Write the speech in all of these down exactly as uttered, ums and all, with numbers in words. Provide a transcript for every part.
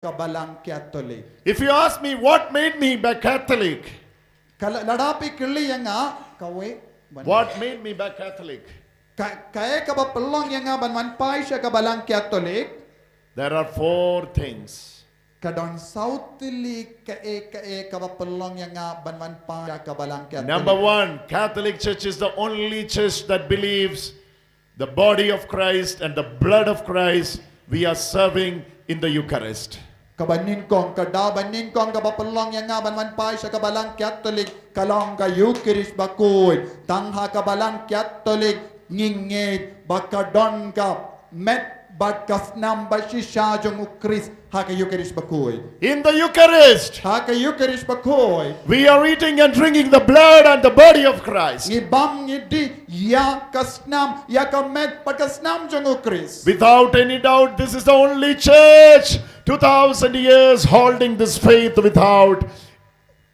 ka Balang Catholic. If you ask me what made me be Catholic, Ka la-, lada phi kylli ïa nga, kawei, ban- what made me be Catholic? Ka, kaei kaba pynlong ïa nga ban wan phai sha ka Balang Catholic? There are four things. Ka don saw tylli kaei kaei kaba pynlong ïa nga ban wan phai sha ka Balang Catholic. Number one, Catholic Church is the only church that believes the body of Christ and the blood of Christ we are serving in the Eucharist. Kaba nyngkong, ka daw ba nyngkong kaba pynlong ïa nga ban wan phai sha ka Balang Catholic, ka long ka Eucharist bakhuid. Tang ha ka Balang Catholic ngi ngeit ba ka don ka met bad ka snam ba shisha jong u Khrist ha ka Eucharist bakhuid. In the Eucharist, Ha ka Eucharist bakhuid, we are eating and drinking the blood and the body of Christ. Ngi bam ngi dih ïa ka snam, ïa ka met bad ka snam jong u Khrist. Without any doubt, this is the only church two thousand years holding this faith without.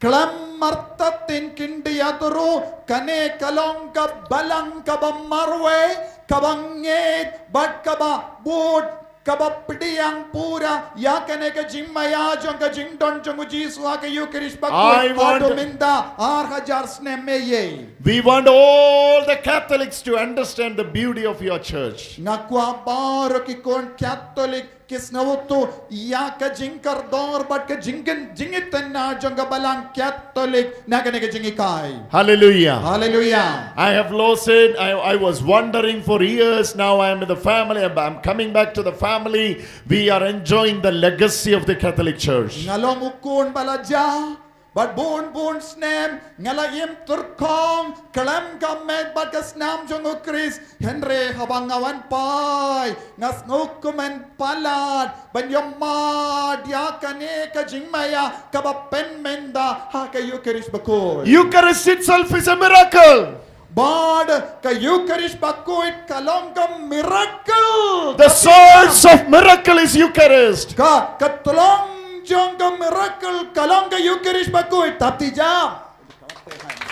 Khlem martat, kin ïathuh ruh, kane ka long ka balang kaba marwei, kaba ngeit bad kaba bud, kaba pdiang pura ïa kane ka jingmaïa jong ka jingdon jong u Jisu ha ka Eucharist bakhuid, haduh mynta ar hajar snem eiei. We want all the Catholics to understand the beauty of your church. Nga kwah baroh ki khun Catholic ki sngewthuh ïa ka jingkordor bad ka jingkynjah jong ka Balang Catholic na kane ka jinghikai. Hallelujah. Hallelujah. I have lost it. I, I was wandering for years. Now I am in the family. I'm, I'm coming back to the family. We are enjoying the legacy of the Catholic Church. Nga long u khun ba la jah bad bun bun snem nga la im tyrkhong khlem ka met bad ka snam jong u Khrist. Hynrei haba nga wan phai, nga sngewkmen palat ban ïoh mad ïa kane ka jingmaïa kaba pynmynta ha ka Eucharist bakhuid. Eucharist itself is a miracle. Bad ka Eucharist bakhuid ka long ka miracle. The source of miracle is Eucharist. Ka, ka tyllong jong ka miracle ka long ka Eucharist bakhuid. Tap ti jam.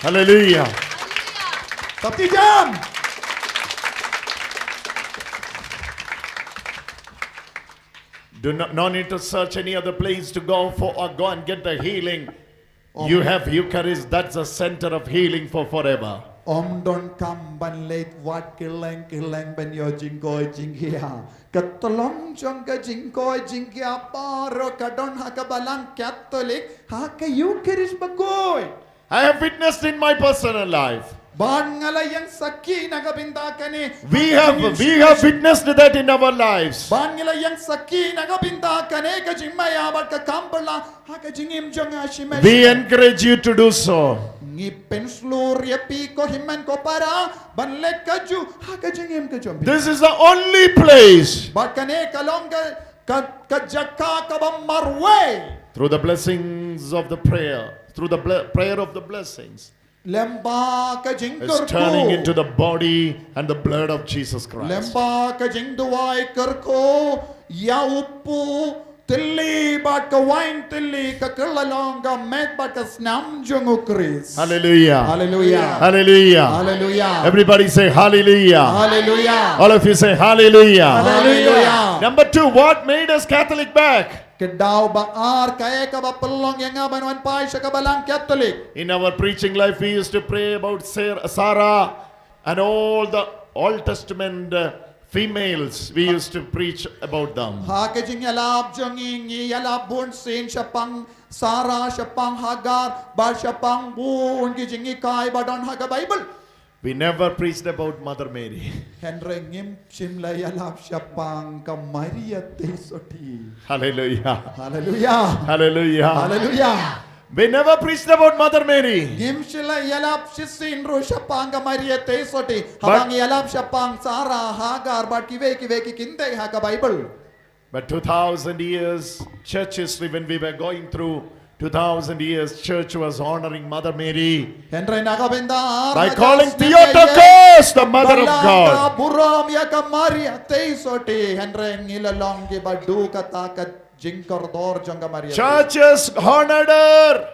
Hallelujah. Tap ti jam. Do not, no need to search any other place to go for or go and get the healing. You have Eucharist, that's the center of healing for forever. Ym don kam ban leit wat kylleng kylleng ban ïoh jingkoit jingkhiah. Ka tyllong jong ka jingkoit jingkhiah baroh ka don ha ka Balang Catholic, ha ka Eucharist bakhuid. I have witnessed in my personal life. Bad nga la ïeng sakhi na ka bynta kane. We have, we have witnessed that in our lives. Bad nga la ïeng sakhi na ka bynta kane ka jingmaïa bad ka kam pala ha ka jingim jong nga shimet. We encourage you to do so. Ngi pynshlur ïa phi ko hynmen ko para ban leh kajuh ha ka jingim ka jong phi. This is the only place. Bad kane ka long ka, ka, ka jaka kaba marwei. Through the blessings of the prayer, through the ble- prayer of the blessings, Lyngba ka is turning into jingkyrkhu. The body and the blood of Jesus Christ. Lyngba ka jingduwai kyrkhu ïa u pu tylli bad ka wain tylli ka kylla long ka met bad ka snam jong u Khrist. Hallelujah. Hallelujah. Hallelujah. Hallelujah. Everybody say hallelujah. Hallelujah. All of you say hallelujah. Hallelujah. Number two, what made us Catholic back? Ka daw ba ar, kaei kaba pynlong ïa nga ban wan phai sha ka Balang Catholic. In our preaching life, we used to pray about Sar- Sarah and all the Old Testament uh, females. We used to preach about them. Ha ka jingïalap jong ngi, ngi ïalap bun sien shaphang Sarah, shaphang Hagar, bad shaphang bun ki jinghikai ba don ha ka Baibl. We never preached about Mother Mary. Hynrei ngim shym la ïalap shaphang ka Maria Theisotti. Hallelujah. Hallelujah. Hallelujah. Hallelujah. We never preached about Mother Mary. Ngim shym la ïalap shisien ruh shaphang ka Maria Theisotti. Haba ngi ïalap shaphang Sarah, Hagar bad kiwei kiwei ki kyntien ha ka Baibl. But two thousand years, church history, when we were going through two thousand years, church was honoring Mother Mary. Hynrei na ka bynta ar By hajar calling snem Theotokos, the mother of Balang God. Ka burom ïa ka Maria Theisotti, hynrei ngi la long kiba duh kata ka jingkordor jong ka Maria. Churches honored her.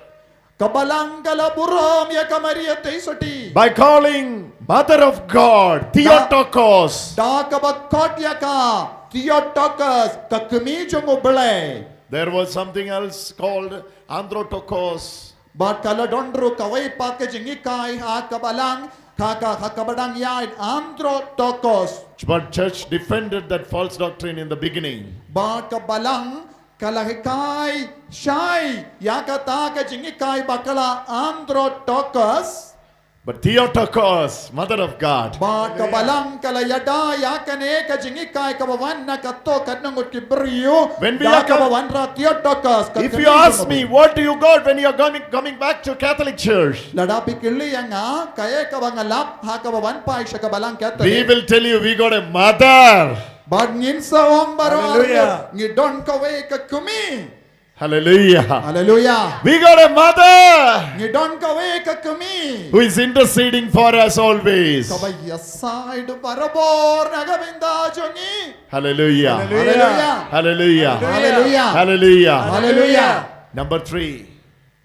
Ka Balang ka la burom ïa ka Maria Theisotti. By calling Mother of God, Theotokos. Da kaba khot ïa ka Theotokos, ka kmie jong U Blei. There was something else called androtokos. Bad ka la don ruh kawei pat ka jinghikai ha ka balang, ka, ka, ha kaba dang ïaid androtokos. But church defended that false doctrine in the beginning. Bad ka balang ka la hikai shai ïa kata ka jinghikai ba ka la androtokos. But Theotokos, Mother of God. Bad ka balang ka la ïada ïa kane ka jinghikai kaba wan na kato katno ngut ki briew. When we da are kaba com- wan ra Theotokos, ka If kane you ask jong me, what do you got when you are coming, coming back to Catholic Church? Lada phi kylli ïa nga, kaei kaba nga lap ha kaba wan phai sha ka balang Katholik. We will tell you, we got a mother. Bad ngin sa ong baroh, Hallelujah, ngi don kawei ka kmie. Hallelujah. Hallelujah. We got a mother. Ngi don kawei ka kmie. Who is interceding for us always. Kaba ïasaid barabor na ka bynta jong ngi. Hallelujah. Hallelujah. Hallelujah. Hallelujah. Hallelujah. Hallelujah. Number three.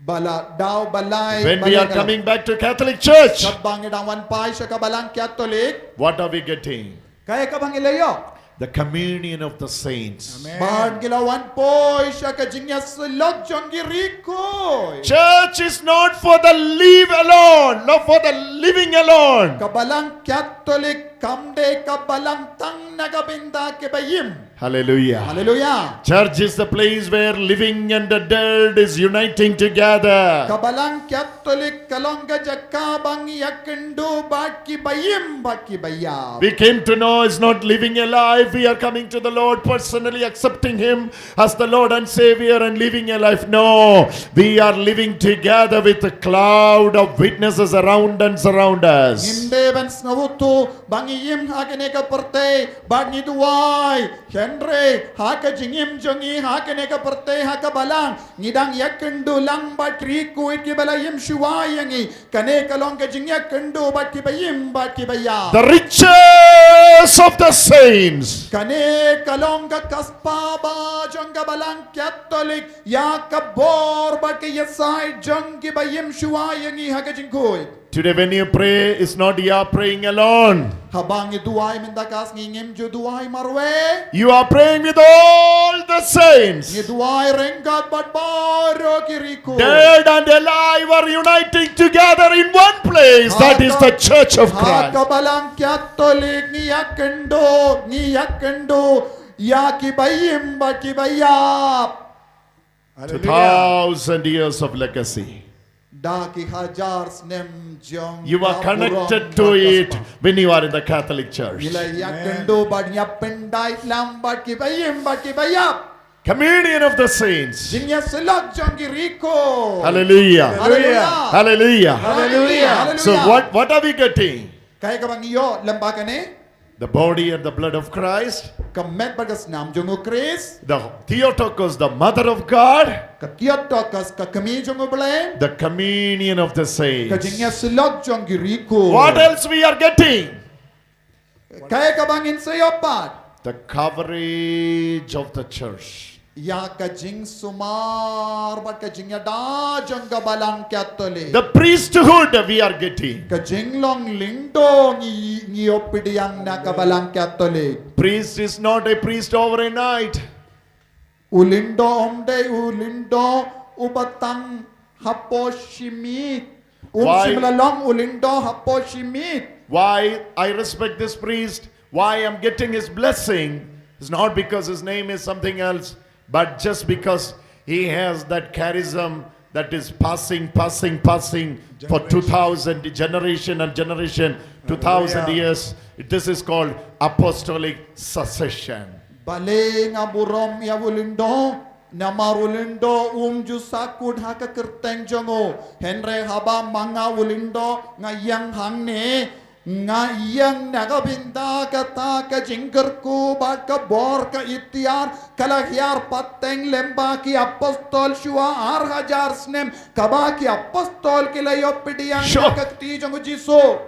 Ba la daw ba lai, when ba we la are coming back to Catholic Church, katba ngi dang wan phai sha ka balang Katholik, what are we getting? Kaei kaba ngi la ïoh? The communion of the saints. Amen. Ba ngi la wan poi sha ka jingïasyllok jong ki riew khuid. Church is not for the live alone, not for the living alone. Ka balang Katholik kam dei ka balang tang na ka bynta kiba im. Hallelujah. Hallelujah. Church is the place where living and the dead is uniting together. Ka balang Katholik ka long ka jaka ba ngi ïakynduh bad kiba im bad kiba ïap. We came to know is not living a life. We are coming to the Lord personally, accepting Him as the Lord and Savior and living a life. No, we are living together with a cloud of witnesses around and surround us. Ngim dei ban sngewthuh ba ngi im ha kane ka pyrthei bad ngi duwai, hynrei ha ka jingim jong ngi ha kane ka pyrthei, ha ka balang, ngi dang ïakynduh lang bad ki riew khuid kiba la im shuwa ïa ngi. Kane ka long ka jingïakynduh bad kiba im bad kiba ïap. The riches of the saints. Kane ka long ka kaspa ba jong ka balang Katholik, ïa ka bor bad ka ïasaid jong kiba im shuwa ïa ngi ha ka jingkhuid. Today when you pray, it's not you are praying alone. Haba ngi duwai mynta ka sngi ngim ju duwai marwei. You are praying with all the saints. Ngi duwai ryngkat bad baroh ki riew khuid. Dead and alive are uniting together in one place. That is the Church of Christ. Ha ka balang Katholik ngi ïakynduh, ngi ïakynduh ïa kiba im bad kiba ïap. Hallelujah. Two thousand years of legacy. Da ki hajar snem jong ka burom. You are connected to it when you are in the Catholic Church. Ngi la ïakynduh bad ngi ïa pyndait lang bad kiba im bad kiba ïap. Communion of the saints. Jingïasyllok jong ki riew khuid. Hallelujah. Hallelujah. Hallelujah. Hallelujah. So what, what are we getting? Kaei kaba ngi ïoh lem bad kane? The body and the blood of Christ. Ka met bad ka snam jong U Khrist. The Theotokos, the mother of God. Ka Theotokos, ka kmie jong U Blei. The communion of the saints. Ka jingïasyllok jong ki riew khuid. What else we are getting? Kaei kaba ngin sa ïoh pat? The coverage of the church. Ïa ka jingsumar bad ka jingïada jong ka balang Katholik. The priesthood we are getting. Ka jinglong lyngdoh ngi, ngi ïoh pdiang na ka balang Katholik. Priest is not a priest overnight. U lyngdoh um dei u lyngdoh uba tang hapoh shi miet. Um shym la long u lyngdoh hapoh shi miet. Why I respect this priest, why I'm getting his blessing, is not because his name is something else, but just because he has that charism that is passing, passing, passing for two thousand, generation and generation, two thousand years. This is called apostolic succession. Balei nga burom ïa u lyngdoh? Namar u lyngdoh um ju sahkut ha ka kyrteng jong u. Hynrei haba ma nga u lyngdoh nga ïeng hangne, nga ïeng na ka bynta kata ka jingkyrkhu bad ka bor ka iktiar ka la hiar pateng lem bad ki apostol shuwa ar hajar snem, kaba ki apostol ki la ïoh pdiang ïa ka kti jong u Jisu.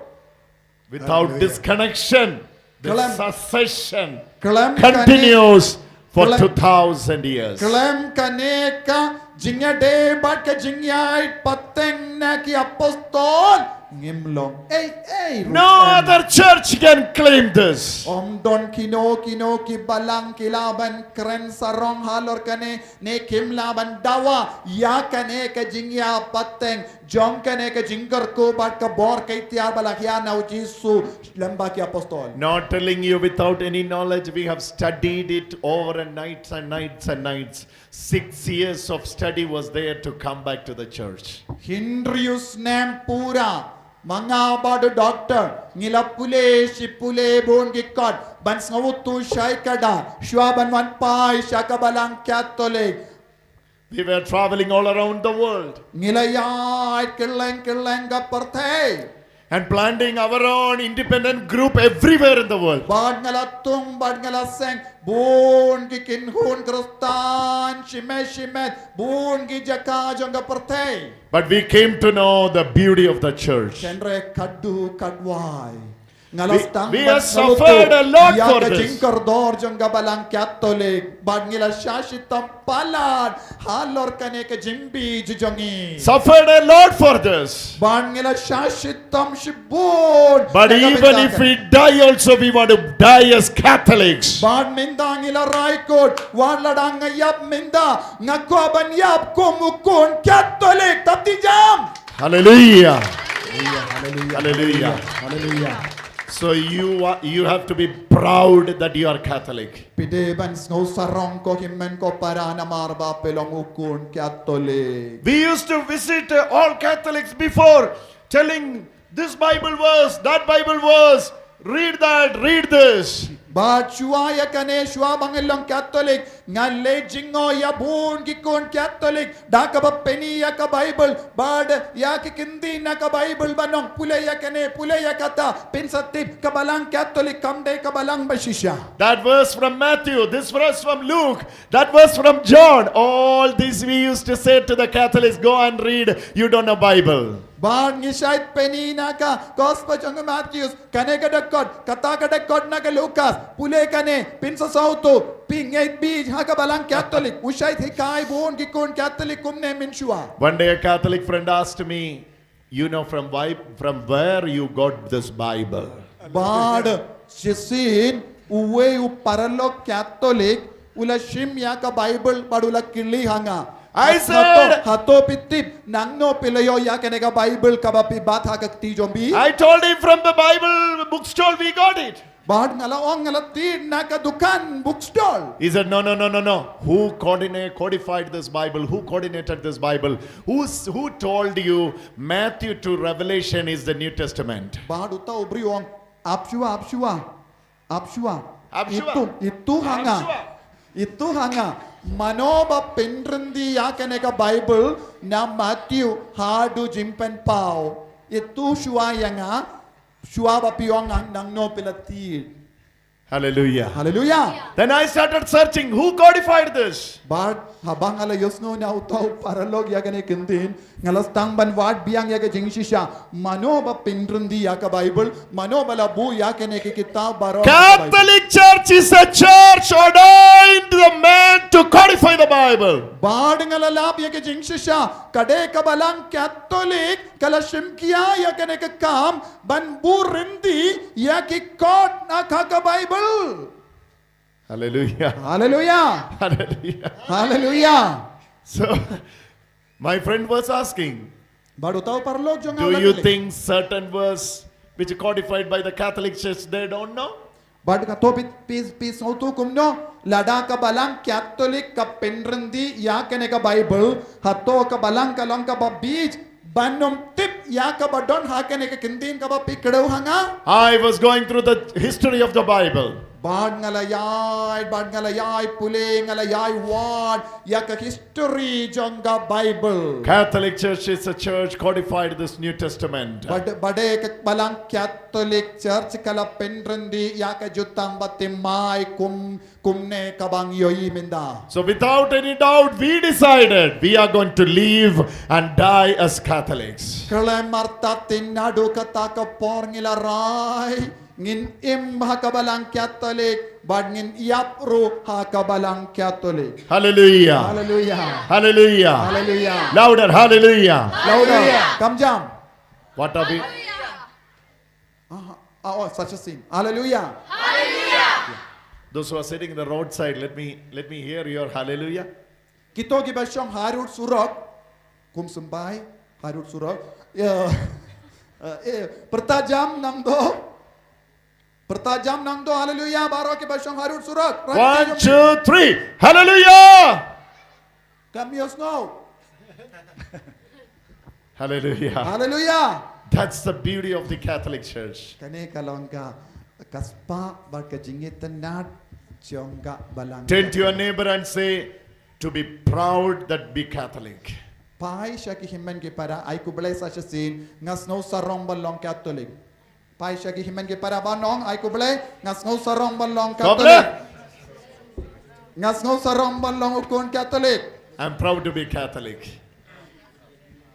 Without disconnection, the succession continues for two thousand years. Khlem kane ka jingïadei bad ka jingïaid pateng na ki apostol Ngim long ei ei ruh. No other church can claim this. Ym don kino kino ki balang ki lah ban kren sarong halor kane, ne kim lah ban dawa ïa kane ka jingïapateng jong kane ka jingkyrkhu bad ka bor ka iktiar ba la hiar na u Jisu lem bad ki apostol. Not telling you without any knowledge, we have studied it over and nights and nights and nights. Six years of study was there to come back to the church. Hynriew snem pura, ma nga bad u doctor ngi la pule shi pule bun ki kot ban sngewthuh shai kada shuwa ban wan phai sha ka balang Katholik. We were traveling all around the world. Ngi la ïaid kylleng kylleng ka pyrthei. And planting our own independent group everywhere in the world. Bad nga la tung bad nga la seng bun ki kynhun Khristan shimet shimet bun ki jaka jong ka pyrthei. But we came to know the beauty of the church. Hynrei katdu katwai nga la sdang ban sngewthuh ïa ka jingkordor jong ka balang Katholik bad ngi la shah shitom palat halor kane ka jingbi jong ngi. Suffered a lot for this. Bad ngi la shah shitom shibun. But even if we die also, we want to die as Catholics. Bad mynta ngi la rai kut, wat lada nga ïap mynta, nga kwah ban ïap kum u khun Katholik. Tap ti jam. Hallelujah. Hallelujah. Hallelujah. Hallelujah. So you are, you have to be proud that you are Catholic. Phi dei ban sngew sarong ko hynmen ko para namar ba phi long u khun Katholik. We used to visit uh, all Catholics before, telling this Bible verse, that Bible verse, read that, read this. Bad shuwa ïa kane, shuwa ba ngi long Katholik, nga leit jngoh ïa bun ki khun Katholik da kaba pyni ïa ka Bible bad ïa ki kyntien na ka Bible, ban ong pule ïa kane, pule ïa kata, phin sa tip ka balang Katholik kam dei ka balang ba shisha. That verse from Matthew, this verse from Luke, that verse from John, all this we used to say to the Catholics, "Go and read, you don't know Bible." Bad ngi shait pyni na ka Gospel jong u Matthew, kane ka dkhot, kata ka dkhot na ka Lukas, pule kane, phin sa sngewthuh, phi ngeit beit ha ka balang Katholik. U shait hikai bun ki khun Katholik kumne mynshuwa. One day a Catholic friend asked me, "You know from why, from where you got this Bible?" Bad shisien uwei u paralok Katholik u la shim ïa ka Bible bad u la kylli ha nga. I said, hato phi tip nangno phi la ïoh ïa kane ka Bible kaba phi bat ha ka kti jong phi? I told him, "From the Bible bookstall we got it." Bad nga la ong, nga la tied na ka dukan bookstall. He said, "No, no, no, no, no. Who coordinate, codified this Bible? Who coordinated this Bible? Who's, who told you Matthew to Revelation is the New Testament?" Bad uta u briew u ong, "Ap shuwa, ap shuwa, ap shuwa. Ap shuwa. Ïathuh, ïathuh ha nga. Ap shuwa. Ïathuh ha nga. Mano ba pynrynti ïa kane ka Bible na Matthew haduh jingpynpaw. Ïathuh shuwa ïa nga, shuwa ba phi ong nga nangno phi la tied." Hallelujah. Hallelujah. Then I started searching, "Who codified this?" Bad haba nga la ïohsngew na uta u paralok ïa kane ka ktien, nga la sdang ban wad biang ïa ka jingshisha, mano ba pynrynti ïa ka Bible, mano ba la buh ïa kane ka kitab baroh. Catholic Church is a church ordained the man to codify the Bible. Bad nga la lap ïa ka jingshisha, ka dei ka balang Katholik ka la shim khia ïa kane ka kam ban buh rynti ïa ki kot na ka, ka Bible. Hallelujah. Hallelujah. Hallelujah. Hallelujah. So, my friend was asking, bad uta u paralok jong nga u la kylli, "Do you think certain verse which codified by the Catholic Church they don't know?" Bad nga, "To phi, phi, phi sngewthuh kumno lada ka balang Katholik ka pynrynti ïa kane ka Bible, hato ka balang ka long kaba bieit ban ym tip ïa kaba don ha kane ka ktien kaba phi kdew ha nga?" I was going through the history of the Bible. Bad nga la ïai, bad nga la ïai pule, nga la ïai wad ïa ka history jong ka Bible. Catholic Church is a church codified this New Testament. Bad, bad ka balang Catholic Church ka la pynrynti ïa ka Jutang Baptismal kum, kumne kaba ngi ïohi mynta. So without any doubt, we decided we are going to live and die as Catholics. Khlem artatien naduh kata ka por ngi la rai ngin im ha ka balang Katholik bad ngin ïap ruh ha ka balang Katholik. Hallelujah. Hallelujah. Hallelujah. Hallelujah. Louder, hallelujah. Louder. Hallelujah. Kam jam. What are we? Ah, ah, oh, such a scene. Hallelujah. Those who are sitting in the roadside, let me let me hear your hallelujah. Kito kiba shong harud surok. Kum symbai harud surok. Ya. Eh, eh, pyrta jam nang do. Pyrta jam nang do, haleluya, baroh kiba shong harud surok. One, two, three. Hallelujah. Kam ïohsngew. Hallelujah. Haleluya. That's the beauty of the Catholic Church. Kane ka long ka, ka spah bad ka jingitynnad jong ka balang. Turn to your neighbor and say, "To be proud that be Catholic." Phai sha ki hynmen ki para, ai khublei sa shisien, nga sngew sarong ba long Catholic. Phai sha ki hynmen ki para ban ong, ai khublei, nga sngew sarong ban long Catholic. Nga sngew sarong ban long u khun Catholic. I'm proud to be Catholic.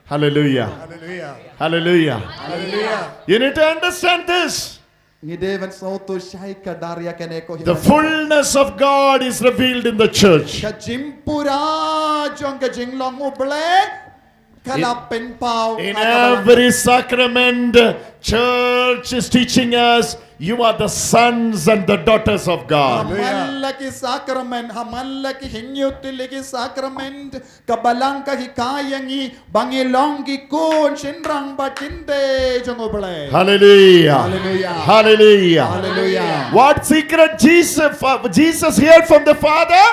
Hallelujah. Hallelujah. Hallelujah. Hallelujah. You need to understand this. Ngi dei ban sngewthuh shai kdar ïa kane ko hynmen. The fullness of God is revealed in the church. Ka jingpura jong ka jinglong U Blei ka la pynpaw. In every sacrament, church is teaching us, "You are the sons and the daughters of God." Ha man la ki sacrament, ha man la ki hynñiew tylli ki sacrament, ka balang ka hikai ïa ngi ba ngi long ki khun shynrang bad kynthei jong U Blei. Hallelujah. Hallelujah. Hallelujah. Hallelujah. What secret Jesus, uh, Jesus heard from the Father?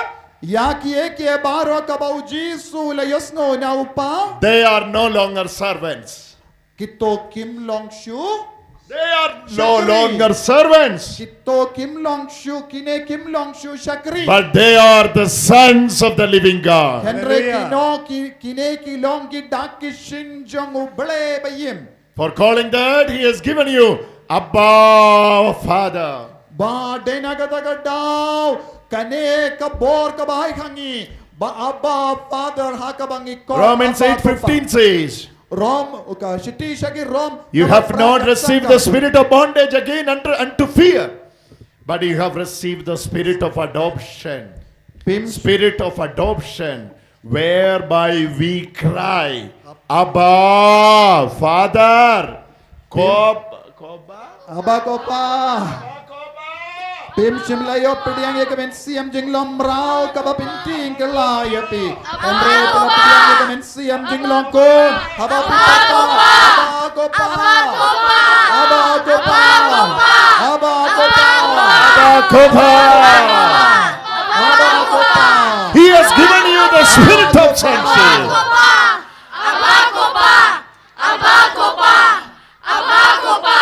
Ïa kiei kiei baroh kaba U Jisu u la ïohsngew na U Kpa. They are no longer servants. Kito kim long shuh. They are no longer servants. Kito kim long shuh, kine kim long shuh shakri. But they are the sons of the living God. Hynrei kino ki, kine ki long ki dak ki shin jong U Blei ba im. For calling that, he has given you Abba, Father. Ba dei na kata ka daw, kane ka bor kaba ai ha ngi ba Abba, Father, ha kaba ngi call Romans eight fifteen says, Rom, ka shithi sha ki Rom, "You have not received the spirit of bondage again unto, unto fear, but you have received the spirit of adoption." Spirit of adoption, whereby we cry, "Abba, Father." Kob-, Koba? Abba Kopa. Phim shym la ïoh pdiang ïa ka mynsiem jinglong mraw kaba pyntieng kylla ïa phi. Hynrei phi la pdiang ïa ka mynsiem jinglong khun. Haba phi Papa. Abba Kopa. Abba Kopa. Abba Kopa. Abba Kopa. Abba Kopa. He has given you the spirit of sonship. Abba Kopa. Abba Kopa. Abba Kopa.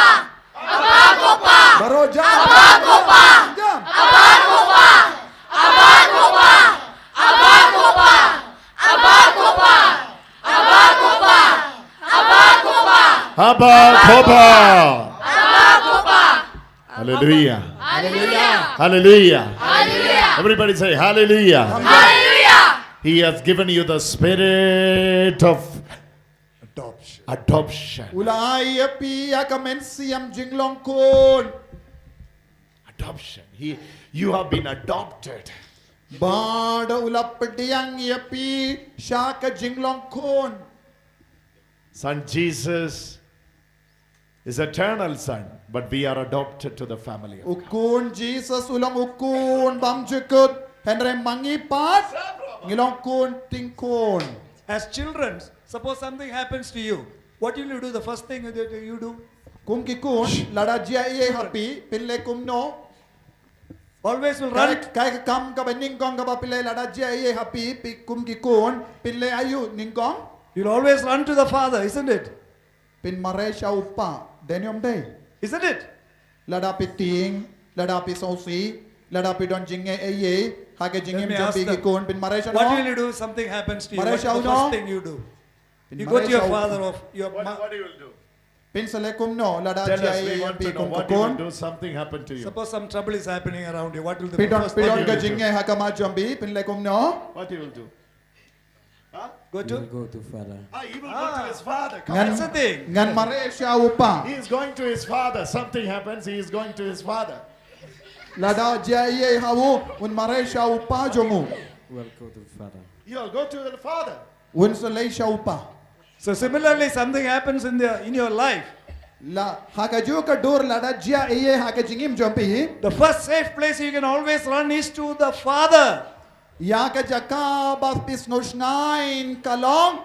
Abba Kopa. Baroh jam. Abba Kopa. Jam. Abba Kopa. Abba Kopa. Abba Kopa. Abba Kopa. Abba Kopa. Abba Kopa. Abba Kopa. Abba Kopa. Hallelujah. Hallelujah. Hallelujah. Hallelujah. Everybody say hallelujah. Hallelujah. He has given you the spirit of adoption. Adoption. U la ai ïa phi ïa ka mynsiem jinglong khun. Adoption. He, you have been adopted. Bad u la pdiang ïa phi sha ka jinglong khun. Son Jesus is eternal son, but we are adopted to the family of God. U Khun Jesus u long u khun bymjukut, hynrei ma ngi pat ngi long khun tyngkhun. As children, suppose something happens to you, what will you do? The first thing that you do? Kum ki khun, lada jia ei ei ha phi, phin leh kumno? Always will run. Kaei, kaei ka kam kaba nyngkong kaba phi leh lada jia ei ei ha phi, phi kum ki khun, phin leh aïu nyngkong? You'll always run to the Father, isn't it? Phin mareh sha u Kpa, dei ne ym dei? Isn't it? Lada phi tieng, lada phi sngewsih, lada phi don jingeh ei ei ha ka jingim jong phi ki khun, phin mareh sha u. What will you do if something happens to you? Mareh sha u. What's the first thing you do? You go to your father or your mother. What, what do you do? Phin sa leh kumno lada jia ei ei ha phi kum ka khun? Tell us, we want to know what you will do, something happened to you. Suppose some trouble is happening around you, what will the first thing you will do? Phi don, phi don ka jingeh ha khmat jong phi, phin leh kumno? What you will do? Huh? Go to? He will go to father. Ah, he will go to his father. Come on. That's the thing. Ngan mareh sha u Kpa. He is going to his father. Something happens, he is going to his father. Lada jia ei ei ha u, un mareh sha u Kpa jong u. Will go to father. You'll go to the father. Un sa leit sha u Kpa. So similarly, something happens in the in your life. La ha kajuh ka dur lada jia eiei ha ka jingim jong phi, the first safe place you can always run is to the Father. Ïa ka jaka ba phi sngewsngaiñ ka long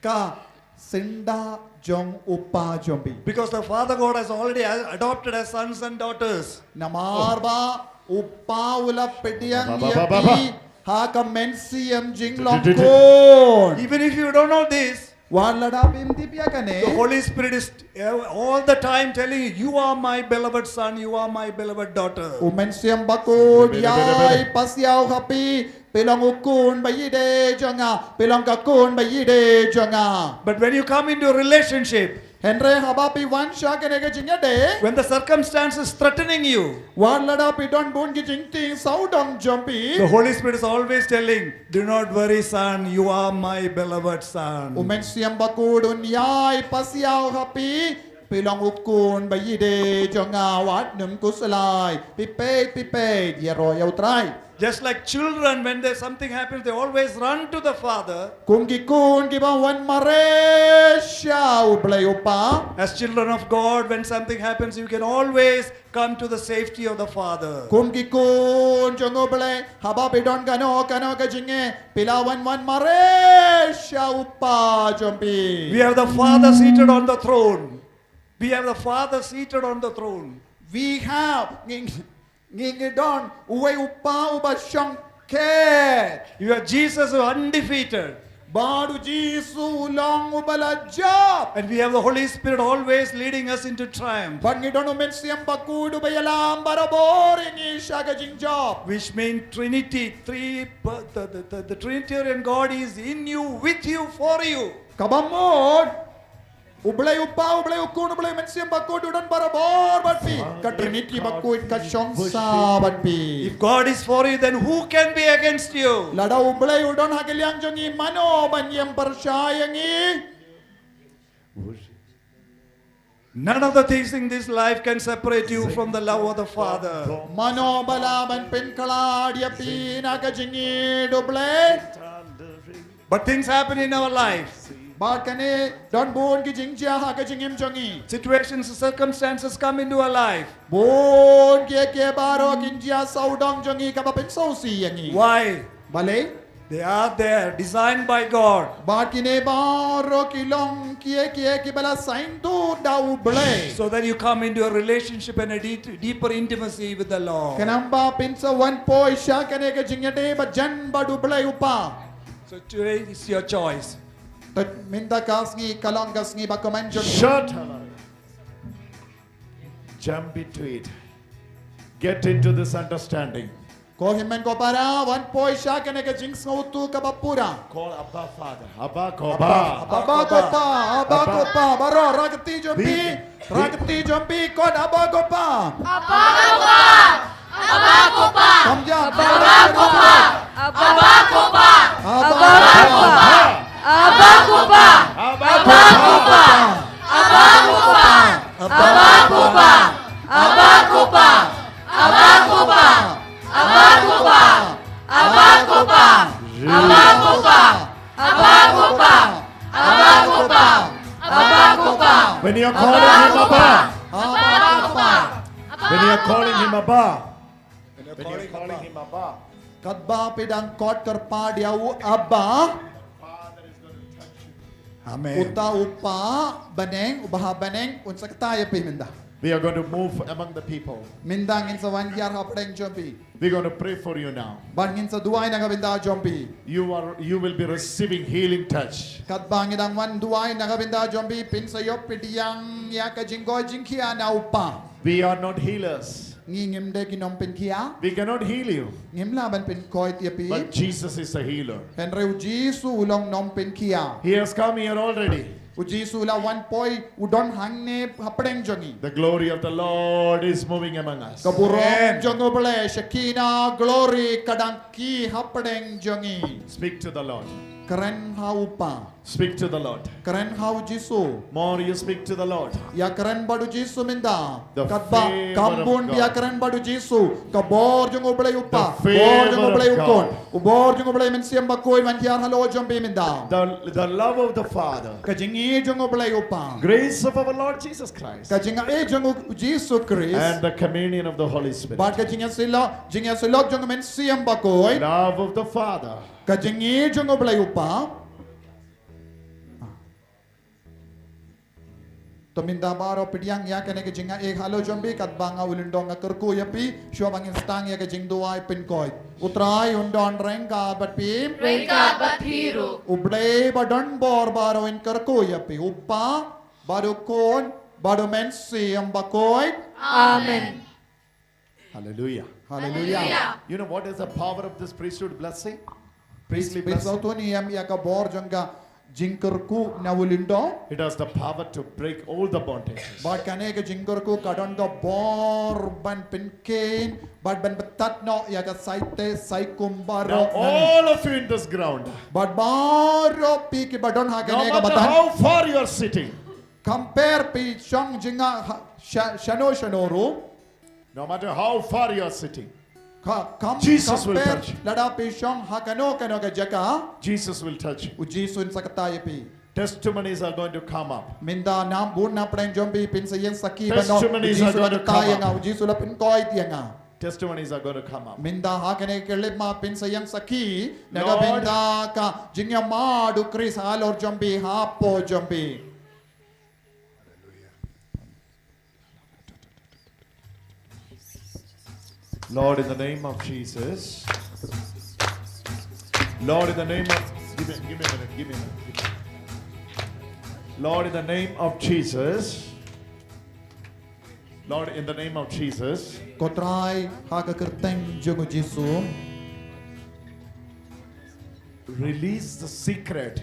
ka syndah jong u Pa jong phi. Because the Father God has already adopted as sons and daughters. Namar ba u Pa u la pdiang ïa phi ha ka mynsiem jinglong khun. Even if you don't know this, wat lada phim tip ïa kane, the Holy Spirit is, uh, all the time telling you, "You are my beloved son, you are my beloved daughter." U Mynsiem Bakhuid u ïai pasiaw ha phi, phi long u khun ba ïeit jong nga, phi long ka khun ba ïeit jong nga. But when you come into a relationship, hynrei haba phi wan sha kane ka jingïadei, when the circumstances threatening you, wat lada phi don bun ki jingtieng sawdong jong phi, the Holy Spirit is always telling, "Do not worry, son, you are my beloved son." U Mynsiem Bakhuid un ïai pasiaw ha phi, phi long u khun ba ïeit jong nga, wat nym khuslai, phi peit, phi peit ïa u Trai. Just like children, when there's something happens, they always run to the Father. Kum ki khun kiba wan mareh sha u Blei u Pa. As children of God, when something happens, you can always come to the safety of the Father. Kum ki khun jong u Blei, haba phi don kano kano ka jingeh, phi la wan wan mareh sha u Pa jong phi. We have the Father seated on the throne. We have the Father seated on the throne. We have, ngi, ngi, ngi don uwei u Pa uba shong khet. You have Jesus who is undefeated. Bad u Jisu u long uba la jop. And we have the Holy Spirit always leading us into triumph. Bad ngi don u Mynsiem Bakhuid uba ïalam barabor ïa ngi sha ka jingjop. Which means Trinity, three, per-, the, the, the, the Trinitarian God is in you, with you, for you. Kaba mut, u Blei u Pa, u Blei u Khun, u Blei Mynsiem Bakhuid u don barabor bad phi. Ka Trinity bakhuid ka shong sa bad phi. If God is for you, then who can be against you? Lada u Blei u don ha ka liang jong ngi, mano ban ïeng pyrshah ïa ngi? None of the things in this life can separate you from the love of the Father. Mano ba lah ban pynkhlad ïa phi na ka jingïeit u Blei? But things happen in our life. Bad kane don bun ki jingjia ha ka jingim jong ngi. Situations, circumstances come into our life. Bun kiei kiei baroh kin jia sawdong jong ngi kaba pynsngewsih ïa ngi. Why? Balei? They are there, designed by God. Bad kine baroh ki long kiei kiei kiba la saiñdur da u Blei. So that you come into a relationship and a deep, deeper intimacy with the Lord. Khnang ba phin sa wan poi sha kane ka jingïadei ba jan bad u Blei u Pa. So today is your choice. Te mynta ka sngi ka long ka sngi bakmen jong ngi. Shut up. Jump into it. Get into this understanding. Ko hynmen ko para, wan poi sha kane ka jingsngewthuh kaba pura. Call Abba Father. Abba ko Pa. Abba ko Pa, Abba ko Pa. Baroh, rah kti jong phi. Rah kti jong phi, khot Abba ko Pa. Abba ko Pa. Abba ko Pa. Kham jam. Abba ko Pa. Abba ko Pa. Abba ko Pa. Abba ko Pa. Abba ko Pa. Abba ko Pa. Abba ko Pa. Abba ko Pa. Abba ko Pa. Abba ko Pa. Abba ko Pa. Abba ko Pa. Abba ko Pa. Abba ko Pa. Abba ko Pa. When you are calling him Abba. Abba ko Pa. When you are calling him Abba. When you are calling him Abba. Katba phi dang khot kyrpad ïa u Abba. Amen. Uta u Pa bneng, uba ha bneng, un sa ktah ïa phi mynta. We are going to move among the people. Mynta ngin sa wan hiar hapdeng jong phi. We're going to pray for you now. Bad ngin sa duwai na ka bynta jong phi. You are, you will be receiving healing touch. Katba ngi dang wan duwai na ka bynta jong phi, phin sa ïoh pdiang ïa ka jingkoit jingkhiah na u Pa. We are not healers. Ngi ngim dei ki nongpynkhiah. We cannot heal you. Ngim lah ban pynkoit ïa phi. But Jesus is a healer. Hynrei u Jisu u long nongpynkhiah. He has come here already. U Jisu u la wan poi, u don hangne hapdeng jong ngi. The glory of the Lord is moving among us. Ka burom jong u Blei, Shekinah glory, ka dang kiew hapdeng jong ngi. Speak to the Lord. Kren ha u Pa. Speak to the Lord. Kren ha u Jisu. More you speak to the Lord. Ïa kren bad u Jisu mynta. The Katba favor kam of bun God. Ïa kren bad u Jisu, ka bor jong u Blei u Pa, The bor jong u favor Blei of u Khun, God. u bor jong u Blei Mynsiem Bakhuid ban hiar halor jong phi mynta. The, the love of the Father. Ka jingïeit jong u Blei u Pa. Grace of our Lord Jesus Christ. Ka jingïeit jong u Jisu Khrist. And the communion of the Holy Spirit. Bad ka jingïasyllok, jingïasyllok jong u Mynsiem Bakhuid. Love of the Father. Ka jingïeit jong u Blei u Pa. To mynta baroh pdiang ïa kane ka jingïaid halor jong phi, katba nga u lyndong nga kyrkhu ïa phi, shuwa ba ngin sdang ïa ka jingduwai, pynkoit. U Trai un don ryngkat bad phi. Ryngkat bad phi ruh. U Blei ba don bor baroh un kyrkhu ïa phi. U Pa, bad u Khun, bad u Mynsiem Bakhuid. Amen. Hallelujah. Haleluia. You know what is the power of this priesthood blessing? Phi, Priestly phi blessing. Sngewthuh ne em ïa ka bor jong ka jingkyrkhu na u lyndong? It has the power to break all the bondages. Bad kane ka jingkyrkhu ka don ka bor ban pynkheiñ bad ban btad noh ïa ka saite saikum Now, baroh. all of you in this ground, Bad baroh phi kiba don ha no kane ka matter madan. How far you are sitting, Compare phi shong jingïa ha, sha, shano shano ruh. No matter how far you are sitting, Ka, kam, Jesus will compare touch you. Lada phi shong ha kano kano ka jaka. Jesus will touch you. U Jisu un sa ktah ïa phi. Testimonies are going to come up. Mynta nam bun na pdeng jong phi phin sa ïeng sakhi ban ong, u Testimonies are Jisu la going to ktah come ïa nga, up. U Jisu la pynkoit ïa nga. Testimonies are going to come up. Mynta ha kane ka khyllipmat phin sa ïeng sakhi na ka Lord. Bynta ka jingïamad u Khrist halor jong phi, hapoh jong phi. Lord, in the name of Jesus. Lord, in the name of, give me, give me a minute, give me a minute. Give me. Lord, in the name of Jesus. Lord, in the name of Jesus. Ko Trai, ha ka kyrteng jong u Jisu. Release the secret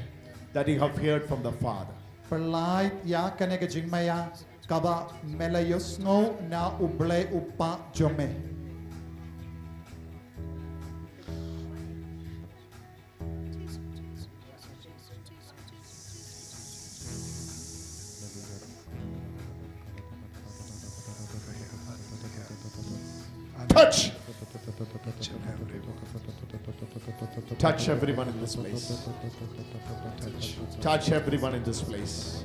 that you have heard from the Father. Pynlait ïa kane ka jingmaïa kaba me la ïohsngew na U Blei U Kpa jong me. Touch. Touch everyone in this place. Touch everyone in this place.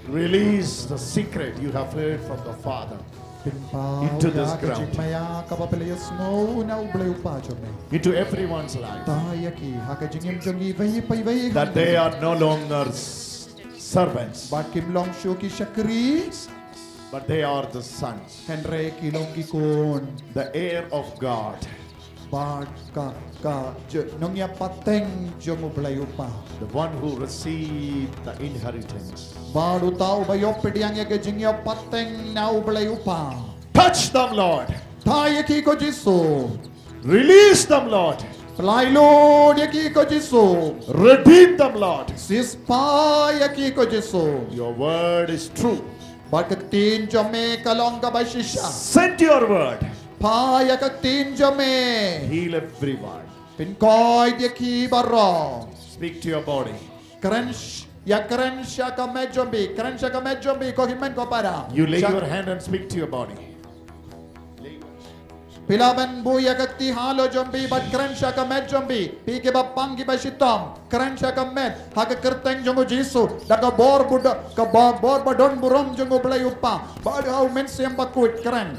Release the secret you have heard from the Father. Pynpaw Into this ïa ka ground. jingmaïa kaba phi la ïohsngew na U Blei U Kpa jong me. Into everyone's life. Ktah ïa ki ha ka jingim jong ki iwei pa iwei. That they are no longer s- servants, Bad kim long shuh ki shakri. but they are the sons. Hynrei ki long ki khun. The heir of God. Bad ka, ka, je, nongïapateng jong U Blei U Kpa. The one who received the inheritance. Bad uta uba ïoh pdiang ïa ka jingïapateng na U Blei U Kpa. Touch them, Lord. Ktah ïa ki ko Jisu. Release them, Lord. Pynlait lut ïa ki ko Jisu. Redeem them, Lord. Siewspah ïa ki ko Jisu. Your word is true. Bad ka ktien jong me ka long kaba shisha. Send your word. Phah ïa ka ktien jong me. Heal everyone. Pynkoit ïa ki baroh. Speak to your body. Kren sh-, ïa kren sha ka met jong phi, kren sha ka met jong phi, ko hynmen ko para. You lay Sha- your hand and speak to your body. Phi lah ban buh ïa ka kti halor jong phi bad kren sha ka met jong phi. Phi kiba pang kiba shitom, kren sha ka met ha ka kyrteng jong u Jisu. Da ka bor buda, ka ba-, bor ba don burom jong U Blei U Kpa bad ha U Mynsiem Bakhuid, kren.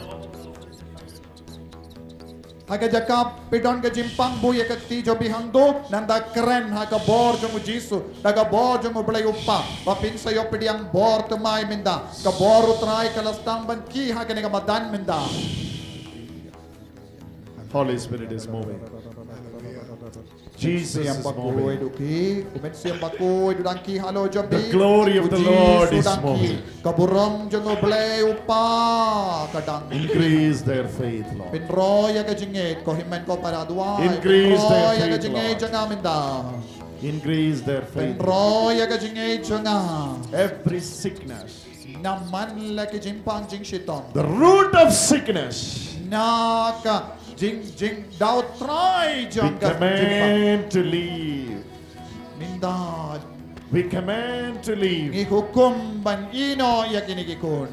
Ha ka jaka phi don ka jingpang, buh ïa ka kti jong phi hangto, nangta kren ha ka bor jong u Jisu, da ka bor jong U Blei U Kpa, ba phin sa ïoh pdiang bor thymmai mynta. Ka bor U Trai ka la sdang ban kiew ha kane ka madan mynta. Holy Spirit is moving. Jesus Mynsiem is Bakhuid moving. u kiew, U Mynsiem Bakhuid u dang kiew halor jong phi. The glory of U the Jisu Lord is dang kiew. moving. Ka burom jong U Blei U Kpa ka dang. Increase their faith, Lord. Pynroi ïa ka jingngeit, ko hynmen ko para, duwai. Increase their Pynroi ïa ka faith, jingngeit Lord. jong nga mynta. Increase their faith. Pynroi ïa ka jingngeit jong nga. Every sickness. Na man la ki jingpang jingshitom. The root of sickness. Na ka Jing, jing, daw trai jong ka jingpang. We command to leave. Mynta. We command to leave. Ngi hukum ban ïehnoh ïa kine ki khun.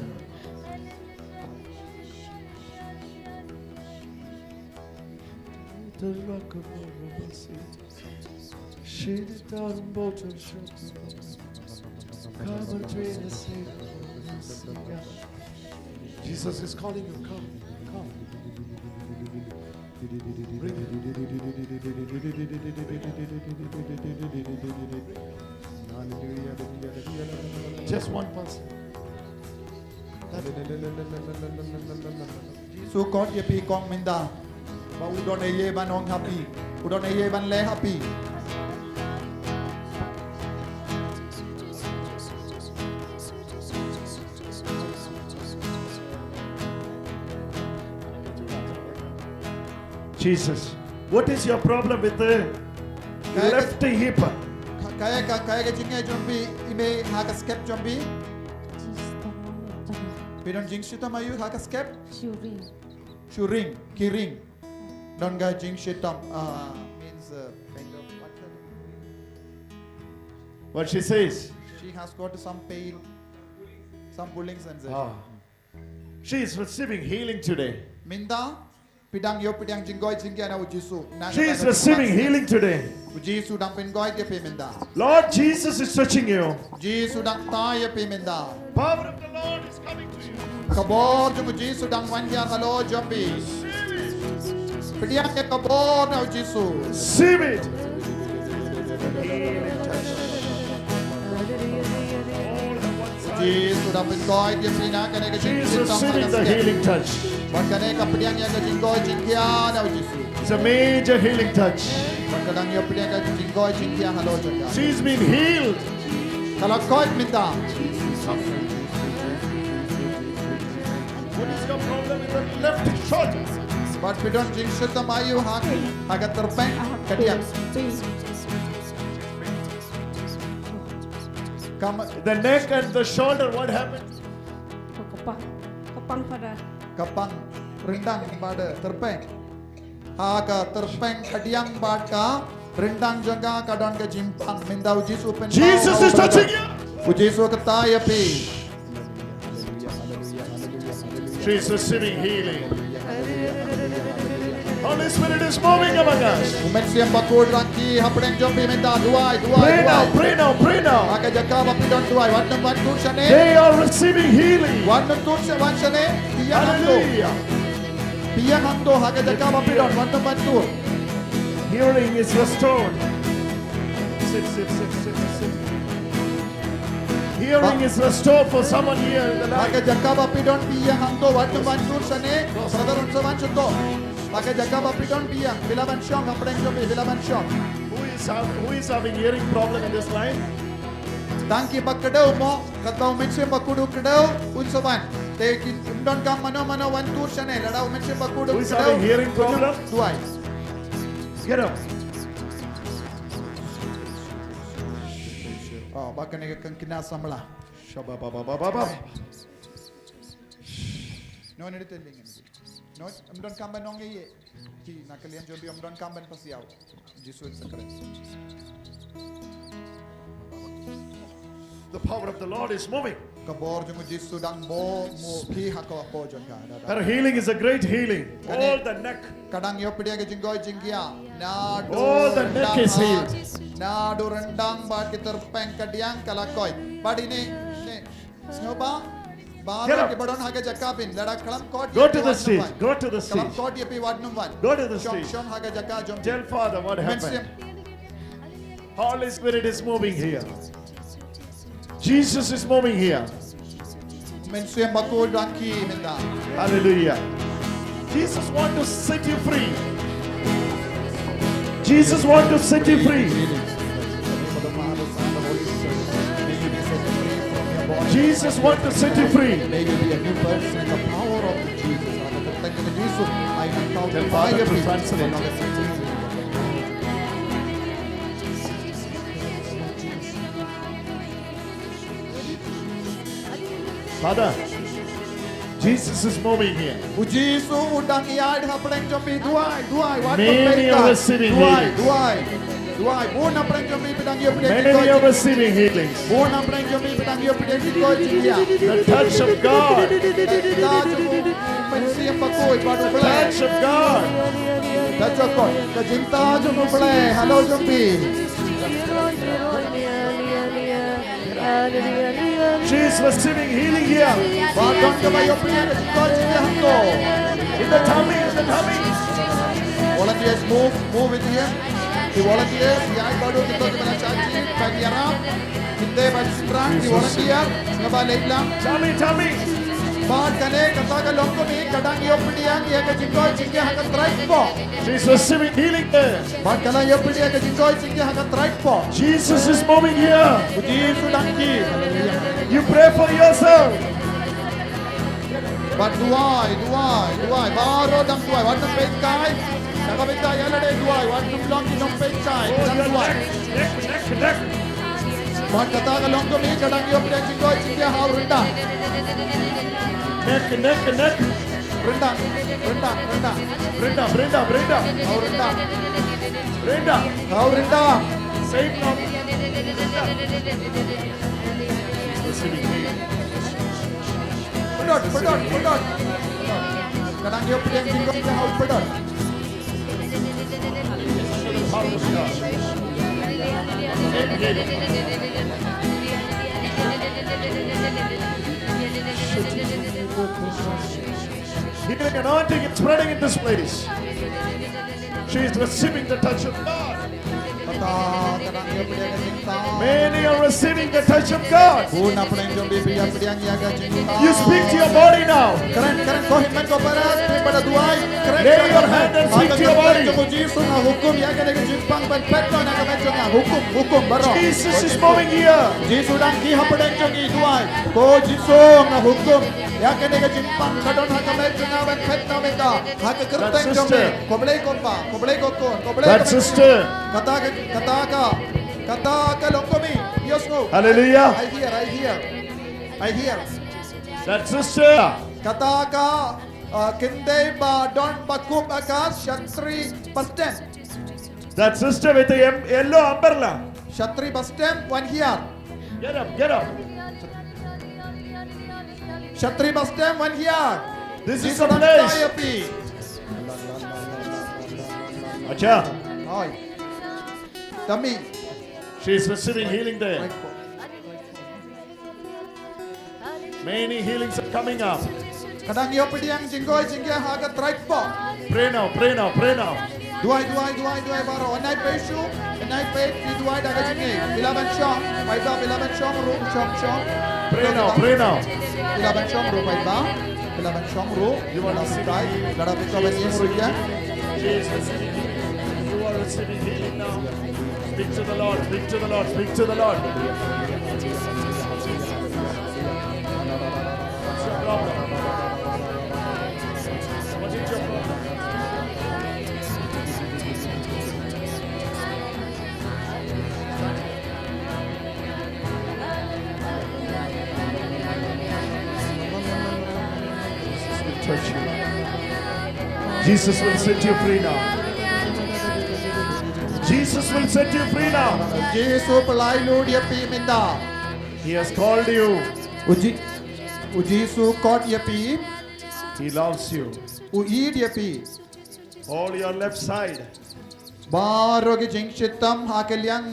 Jesus is calling you. Come, come. Just one person. Jisu kot ïa phi kong mynta. Ba u don ei ei ban ong ha phi. U don ei ei ban leh ha phi. Jesus, what is your problem with the left hip? Kaei ka, kaei ka jingeh jong phi, i mei, ha ka skep jong phi? Phi don jingshitom aïu ha ka skep? Shu ring. Shu ring, ki ring. Don ka jingshitom, ah, means, uh, kind of what? What she says? She has got some pain, some pulling sensation. Ah. She is receiving healing today. Mynta, phi dang ïoh pdiang jingkoit jingkhiah na u Jisu. She is receiving healing today. U Jisu dang pynkoit ïa phi mynta. Lord Jesus is touching you. Jisu dang tai ïa phi mynta. Power of the Lord is coming to you. Ka bor jong u Jisu dang wan hiar halor jong phi. Pdiang ïa ka bor na u Jisu. Receive it. Jisu da pynkoit ïa phi na kane ka jingkoit. Jesus, receive the healing touch. Bad kane ka pdiang ïa ka jingkoit jingkhiah na u Jisu. It's a major healing touch. Bad ka dang ïa pdiang ka jingkoit jingkhiah halor jong ka. She's been healed. Ka la koit mynta. What is your problem with the left shoulder? Bad phi don jingshitom aïu ha ka, ha ka tyrpeng kadiang. Kam- The neck and the shoulder, what happened? Ka pang, ka pang pada. Ka pang, ryndang bad tyrpeng. Ha ka tyrpeng kadiang bad ka ryndang jong ka ka don ka jingpang, mynta u Jisu u pynpaw. Jesus is touching you. U Jisu u tai ïa phi. She's receiving healing. Holy Spirit is moving among us. U Mynsiem Bakhuid u dang kiew hapdeng jong phi mynta, duwai, duwai, duwai. Pray now, pray now, pray now. Ha ka jaka ba phi don duwai, wat nym wan tur shane. They are receiving healing. Wat nym tur shane, wan shane. Phi ïeng hangto. Hallelujah. Phi ïeng hangto ha ka jaka ba phi don, wat nym wan tur. Hearing is restored. Sit, sit, sit, sit, sit. Hearing is restored for someone here in the night. Ha ka jaka ba phi don phi ïeng hangto, wat nym wan tur shane. Brother, un sa wan shane to. Ha ka jaka ba phi don phi ïeng, phi lah ban shong, hapdeng jong phi, phi lah ban shong. Who is hav-, who is having hearing problem in this line? Tang kiba kdew mo, kata u Mynsiem Bakhuid u kdew, un sa wan. Te kin ym donkam mano mano wan tur shane, lada u Mynsiem Bakhuid u kdew. Who is having hearing problem? Duwai. Get up. Oh, ba kane ka khynnah samla. Shaba ba ba ba ba ba. No, no, no, no. No, ym donkam ban ong ei ei. Ki na ka liang jong phi ym donkam ban pasiaw. Jisu Khrist. The power of the Lord is moving. Ka bor jong u Jisu dang bor mo ki ha ka bor jong ka. Her healing is a great healing. All the neck. Ka dang ïoh pdiang ka jingkoit jingkhiah. All the neck is healed. Naduh ryndang bad ka tyrpeng kadiang ka la koit. Bad ine, ine. Sngewbha, ba, get up. Ki ba don ha ka jaka phin, lada khlem koit. Go to the stage. Go to the stage. Khlem koit ïa phi wat nym wan. Go to the stage. Shong, shong ha ka jaka jong. Tell Father what happened. Mynsiem. Holy Spirit is moving here. Jesus is moving here. Mynsiem Bakhuid u dang kiew mynta. Hallelujah. Jesus want to set you free. Jesus want to set you free. Jesus want to set you free. May you be a new person in the power of Jesus. Tell Father to translate. Father, Jesus is moving here. U Jisu u dang ïaid hapdeng jong phi. Duwai, duwai, wat peit. Many are receiving healings. Duwai, duwai. Duwai, bun hapdeng jong phi phi dang ïoh pdiang jingkoit. Many are receiving healings. Bun hapdeng jong phi phi dang ïoh pdiang jingkoit jingkhiah. The touch of God. Ka jingtouch jong u Mynsiem Bakhuid bad U Blei. Touch of God. Touch of God. Ka jingtouch jong U Blei halor jong phi. She is receiving healing here. Bad don kaba ïoh pdiang ka jingkoit jingkhiah hangto. In the tummy, in the tummy. Volunteers, move, move with him. Ki volunteers, ïaid bad u, kito kiba la shah jied, ban ïarap. Kito ba shynrang, ki volunteer, kaba leit lang. Tummy, tummy. Bad kane kata ka longkmie ka dang ïoh pdiang ïa ka jingkoit jingkhiah ha ka trai kpoh. She is receiving healing there. Bad ka la ïoh pdiang ka jingkoit jingkhiah ha ka trai kpoh. Jesus is moving here. U Jisu u dang kiew. You pray for yourself. Bad duwai, duwai, duwai. Baroh dang duwai. Wat nym peitkai. Sha ka bynta ïa lade duwai. Wat nym long ki nongpeitkai. Dang duwai. Bad kata ka longkmie ka dang ïoh pdiang jingkoit jingkhiah ha u Rynda. Neck, neck, neck. Rynda, Rynda, Rynda. Rynda, Rynda, Rynda. Ha u Rynda. Rynda. Ha u Rynda. Save now. Receiving healing. Pyndonkam, pyndonkam, pyndonkam. Ka dang ïoh pdiang jingkoit jingkhiah ha u, pyndonkam. Healing anointing is spreading in this place. She is receiving the touch of God. Kata ka dang ïoh pdiang ka jingtouch. Many are receiving the touch of God. Bun hapdeng jong phi phi ïoh pdiang ïa ka jingtouch. You speak to your body now. Kren, kren, ko hynmen ko para, phi ba la duwai. Kren, lay your hand and speak to your body. Ha ka kyrteng jong u Jisu nga hukum ïa kane ka jingpang ban phet noh na ka met jong nga. Hukum, hukum baroh. Jesus is moving here. Jisu u dang kiew hapdeng jong ngi, duwai. Ko Jisu nga hukum ïa kane ka jingpang ka don ha ka met jong nga ban phet noh mynta. Ha ka kyrteng jong me. Khublei ko Pa, khublei ko Khun, khublei ko Mynsiem. Kata ka, kata ka, kata ka longkmie. Yes, no. Hallelujah. I hear, I hear. I hear. That sister. Kata ka, uh, khyndai ba don ba kup ha ka shatri ba stem. That sister with the em-, yellow umbrella. Shatri ba stem, wan hiar. Get up, get up. Shatri ba stem, wan hiar. This is the place. Acha. Oi. Tummy. She is receiving healing there. Many healings are coming up. Ka dang ïoh pdiang jingkoit jingkhiah ha ka trai kpoh. Pray now, pray now, pray now. Duwai, duwai, duwai, duwai baroh. Nai pei shu, nai pei, phi duwai da ka jingngeit. Phi lah ban shong, paidbah, phi lah ban shong ruh, shong, shong. Pray now, pray now. Phi lah ban shong ruh, paidbah. Phi lah ban shong ruh. You want to see? Lada phi kwah ban ïeng ruh ïa. Jesus. You are receiving healing now. Speak to the Lord, speak to the Lord, speak to the Lord. What's your problem? What is your problem? Jesus will touch you. Jesus will set you free now. Jesus will set you free now. Jisu u pyllait lut ïa phi mynta. He has called you. U Ji-, U Jisu u khot ïa phi. He loves you. U ïeit ïa phi. All your left side. Baroh ki jingshitom ha ka liang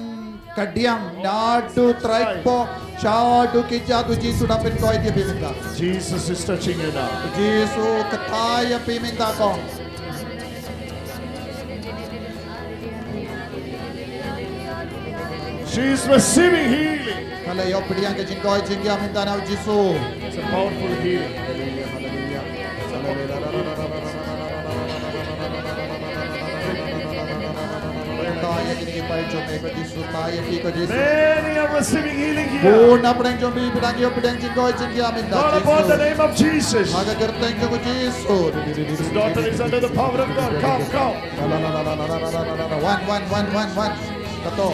kadiang, naduh trai kpoh shaduh ki jait, U Jisu u dang pynkoit ïa phi mynta. Jesus is touching you now. U Jisu u kyntait ïa phi mynta ko. She is receiving healing. Ka la ïoh pdiang ka jingkoit jingkhiah mynta na U Jisu. It's a powerful healing. Hallelujah, hallelujah. Hallelujah. Kyntait ïa kine ki paidbah jong me ko Jisu, kyntait ïa ki ko Jisu. Many are receiving healing here. Bun na pdeng jong phi phi dang ïoh pdiang jingkoit jingkhiah mynta. Call upon the name of Jesus. Ha ka kyrteng jong U Jisu. This daughter is under the power of God. Come, come. Wan, wan, wan, wan, wan. Kato.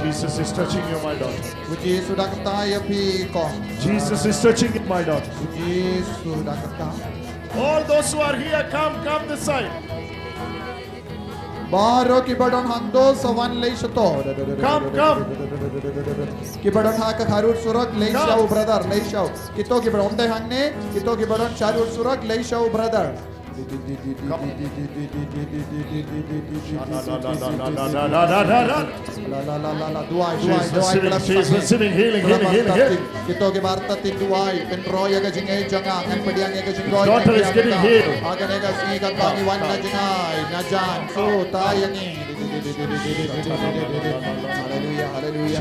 Jesus is touching you, my daughter. U Jisu u dang ktah ïa phi, kong. Jesus is touching you, my daughter. U Jisu u dang ktah. All those who are here, come, come this side. Baroh kiba don hangto sa wan leit shato. Come, come. Kiba don ha ka kharu surok leit sha u brother, leit sha u. Kito kiba don te hangne, kito kiba don kharu surok leit sha u brother. La, la, la, la, la. Duwai, duwai, duwai. She's receiving, she's receiving healing, healing, healing, healing. Kito kiba artatien, duwai, pynroi ïa ka jingngeit jong nga, ngan pdiang ïa ka jingroi. Daughter is getting healed. Ha kane ka sngi katba ngi wan na jngai, na jan, so ta ïa ngi. Haleluya, haleluya.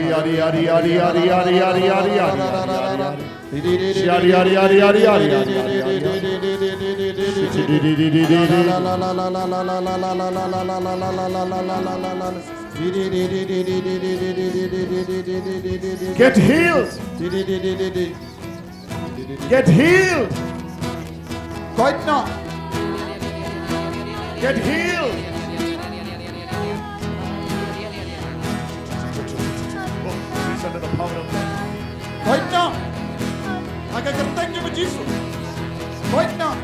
Get healed. Get healed. Koit noh. Get healed. Oh, he's under the power of God. Koit noh. Ha ka kyrteng jong u Jisu. Koit noh.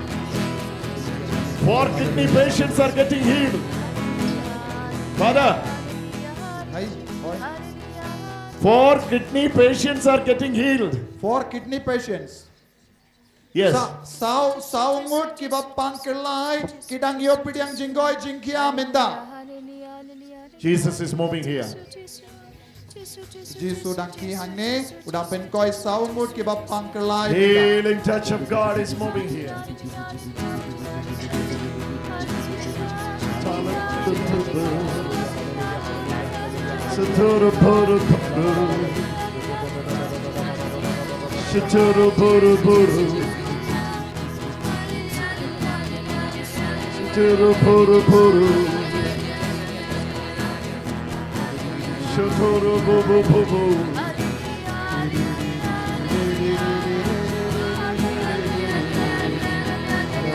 Four kidney patients are getting healed. Father. Hai, koit. Four kidney patients are getting healed. Four kidney patients. Yes. Sa-, saw, saw ngut kiba pang kyllai, ki dang ïoh pdiang jingkoit jingkhiah mynta. Jesus is moving here. Jisu dang kiew hangne, u dang pynkhiah saw ngut kiba pang kyllai mynta. Healing touch of God is moving here.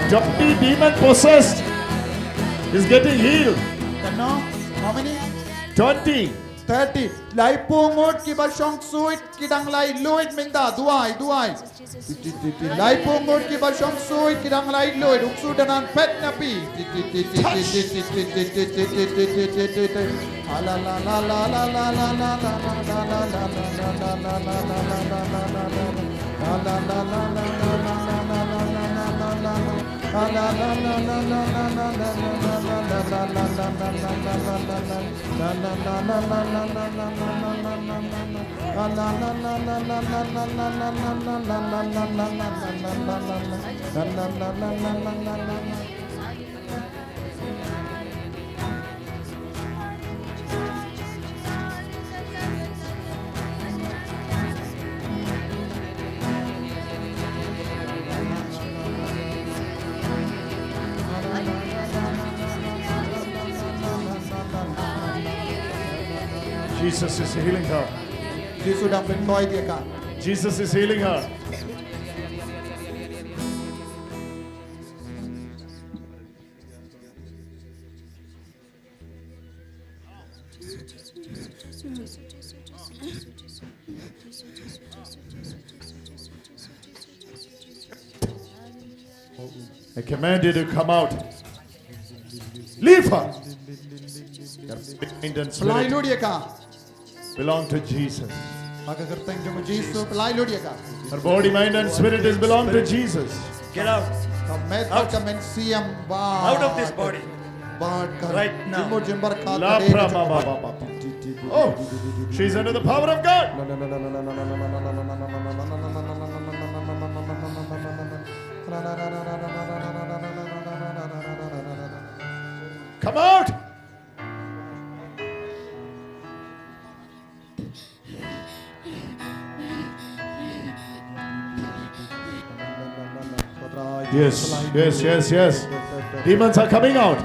Twenty demon possessed is getting healed. Katno? How many? Twenty. Thirty. Laiphew ngut kiba shong suit ki dang laitluid mynta. Duwai, duwai. Laiphew ngut kiba shong suit ki dang laitluid. Uk suit danan pet na phi. Touch. Jesus is healing her. Jisu dang pynkhiah ïa ka. Jesus is healing her. I command you to come out. Leave her. Your mind and spirit belong to Jesus. Her body, mind and spirit is belong to Jesus. Get out. Ka met bad ka mynsiem bad. Out of this body. Bad ka. Right now. Jingmut jingpyrkhat. La prama ba ba ba. Oh, she's under the power of God. Come out. Yes, yes, yes, yes. Demons are coming out.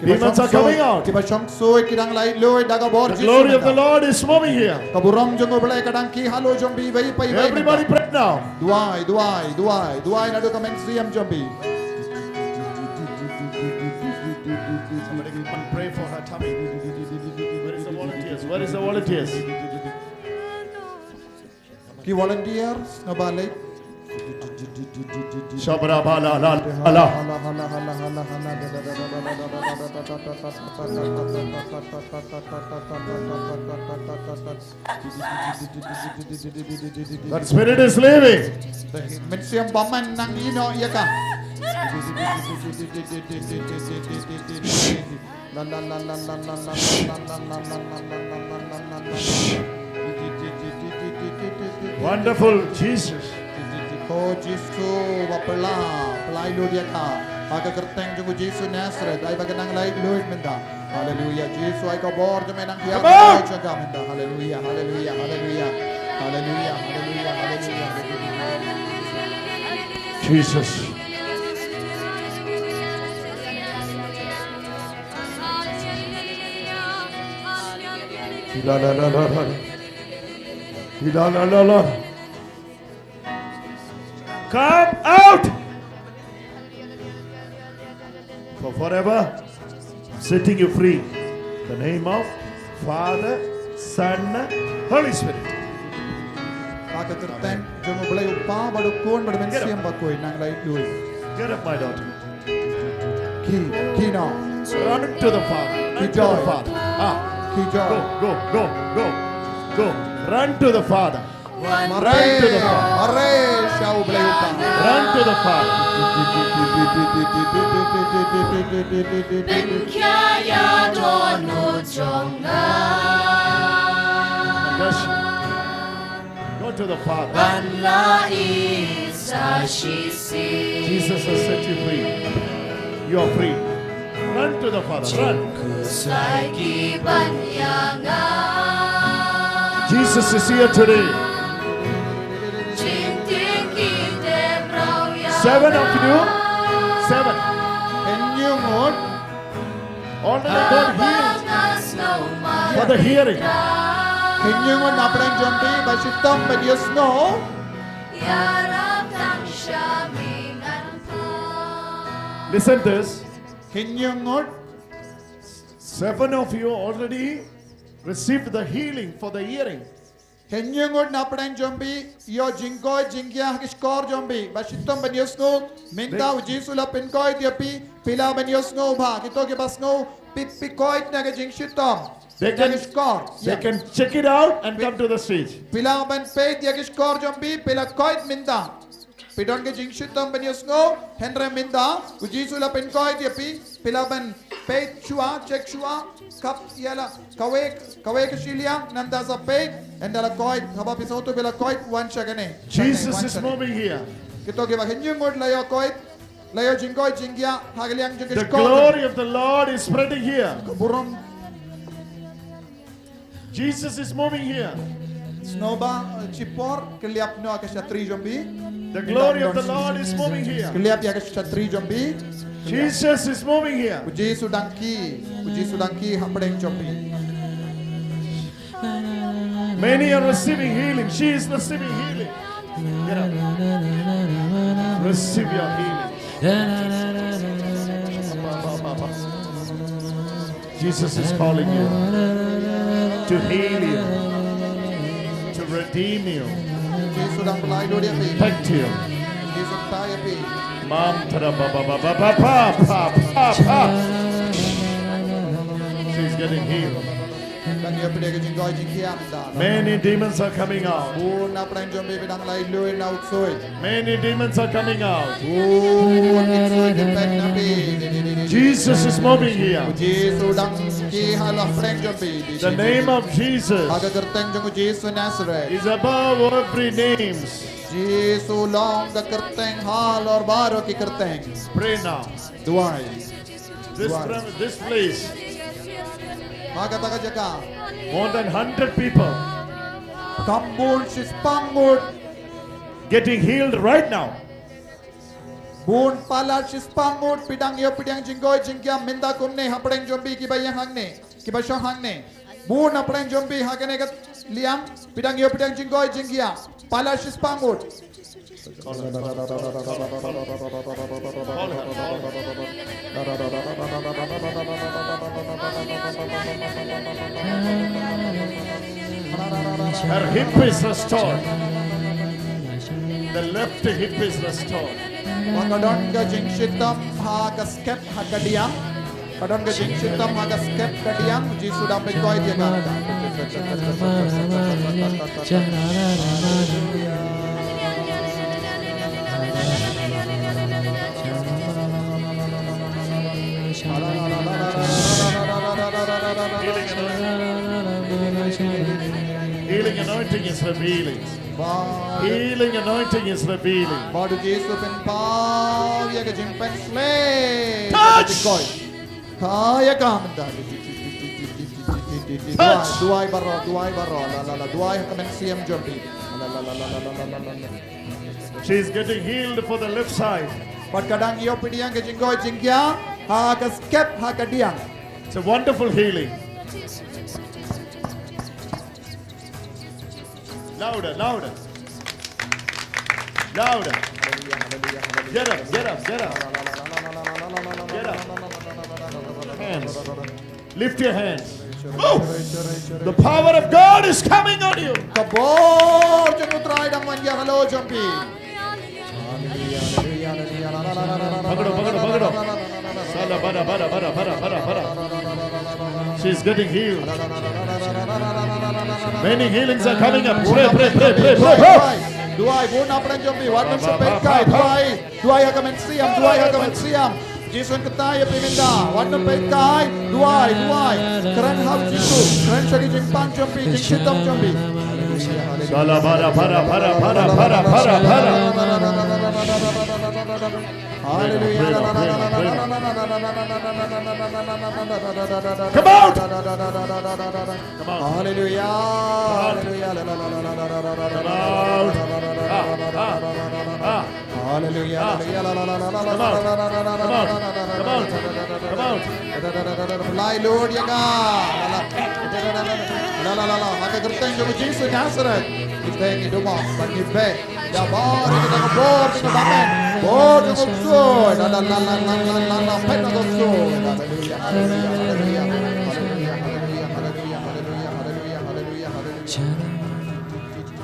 Demons are coming out. Kiba shong suit ki dang laitluid da ka bor Jisu. The glory of the Lord is moving here. Ka burom jong U Blei ka dang kiew halor jong phi iwei pa iwei. Everybody pray now. Duwai, duwai, duwai, duwai naduh ka mynsiem jong phi. Somebody come and pray for her tummy. Where is the volunteers? Ki volunteers nga ba leh. Shabra ba la la la la. That spirit is leaving. Mynsiem bymman nang ïehnoh ïa ka. Wonderful Jesus. O Jisu, ba pynlah, pynlah lut ïa ka ha ka kyrteng jong u Jisu Nasaret. Ai ba ka nang lait luid mynta. Haleluya. Jisu, ai ka bor jong me nang hiar. Come on. Jong ka mynta. Haleluya, haleluya, haleluya. Haleluya, haleluya, haleluya. Jesus. La la la la la. La la la la. Come out. For forever. Setting you free. The name of Father, Son, Holy Spirit. Ha ka kyrteng jong u Blei u Kpa bad u Khun bad u Mynsiem Bakhuid nang lait luid. Get up, my daughter. Ki, ki no. Run to the Father. Run to the Father. Ah. Ki joy. Go, go, go, go, go. Run to the Father. Run to the Father. Mareh sha u Blei u Kpa. Run to the Father. Yes. Go to the Father. Jesus has set you free. You are free. Run to the Father. Run. Jesus is here today. Seven of you. Seven. Hynñiew ngut. Already got healed for the hearing. Hynñiew ngut na pdeng jong phi ba shitom ban ïohsngew. Listen this. Hynñiew ngut. Seven of you already received the healing for the hearing. Hynñiew ngut na pdeng jong phi ïoh jingkoit jingkhiah ha ki shkor jong phi ba shitom ban ïohsngew. Mynta u Jisu la pynkoit ïa phi, phi lah ban ïohsngew bha. Kito kiba sngew phi, phi koit na ka jingshitom. They can, they can check it out and come to the stage. Phi lah ban peit ïa ki shkor jong phi, phi la koit mynta. Phi don ka jingshitom ban ïohsngew, hynrei mynta u Jisu la pynkoit ïa phi, phi lah ban peit shuwa, check shuwa, kap ïa la kawei, kawei ka shiliang, nangta sa peit, ynda la koit, haba phi sngewthuh ba la koit, wan sha kane. Jesus is moving here. Kito kiba hynñiew ngut la ïoh koit, la ïoh jingkoit jingkhiah ha ka liang jong ka shkor. The glory of the Lord is spreading here. Ka burom. Jesus is moving here. Sngewbha, eh, shipor, kylliap noh ka shatri jong phi. The glory of the Lord is moving here. Kylliap ïa ka shatri jong phi. Jesus is moving here. U Jisu dang kiew, u Jisu dang kiew hapdeng jong phi. Many are receiving healing. She is receiving healing. Get up. Receive your healing. Jesus is calling you to heal you, to redeem you. Jisu dang pynlait lut ïa phi. Thank you. Jisu pynlait ïa phi. Mam tada ba ba ba ba ba ba ba ba ba. She's getting healed. Dang ïoh pdiang ka jingkoit jingkhiah mynta. Many demons are coming out. Bun na pdeng jong phi ba dang lait lut na u ksuid. Many demons are coming out. Bun ki ksuid ki peit na phi. Jesus is moving here. U Jisu dang kiew ha la pdeng jong phi. The name of Jesus. Ha ka kyrteng jong u Jisu Nasaret. Is above every names. Jisu long ka kyrteng halor baroh ki kyrteng. Pray now. Duwai. This pla-, this place. Ha kata ka jaka. More than hundred people. Kam bun shispah ngut. Getting healed right now. Bun palat shispah ngut phi dang ïoh pdiang jingkoit jingkhiah mynta kumne hapdeng jong phi kiba ïeng hangne. Kiba shong hangne. Bun na pdeng jong phi ha kane ka liang phi dang ïoh pdiang jingkoit jingkhiah. Palat shispah ngut. Her hip is restored. The left hip is restored. Ba ka don ka jingshitom ha ka skep ha ka diang. Ka don ka jingshitom ha ka skep ka diang. Jisu da pynkoit ïa ka. Healing anointing is revealing. Healing anointing is revealing. Ba u Jisu pynpaw ïa ka jingpynsleh. Touch! Ka ïa ka mynta. Touch! Duwai, duwai baroh, duwai baroh. La la la, duwai ha ka mynsiem jong phi. La la la. She's getting healed for the left side. Bad ka dang ïoh pdiang ka jingkoit jingkhiah ha ka skep ha ka diang. It's a wonderful healing. Louder, louder. Louder. Get up, get up, get up. Get up. Hands. Lift your hands. Move. The power of God is coming on you. Ka bor jong U Trai dang wan ïa halor jong phi. Pagdo, pagdo, pagdo. Sala, bada, bada, bada. She's getting healed. Many healings are coming up. Pray, pray, pray, pray, pray, pray. Duwai, bun hapdeng jong phi, wat nym shu peit kai, duwai. Duwai ha ka mynsiem, duwai ha ka mynsiem. Jisu un kyrteng ïa phi mynta, wat nym peit kai, duwai, duwai. Kren ha u Jisu, kren sha ki jingpang jong phi, jingshitom jong phi. Sala, bada, bada, bada. Hallelujah. Come out! Come out! Hallelujah. Come out! Ah, ah, ah. Hallelujah. Come out! Come out! Come out! Come out! Pynlait lut ïa ka. La la la la. Ha ka kyrteng jong u Jisu Nasaret. Kita ngi duma, bad ngi beh. Da bor ïa ka bor, ïa ka bamen. Bor jong u Jisu. La la la la. Pynlait lut. Hallelujah. Hallelujah.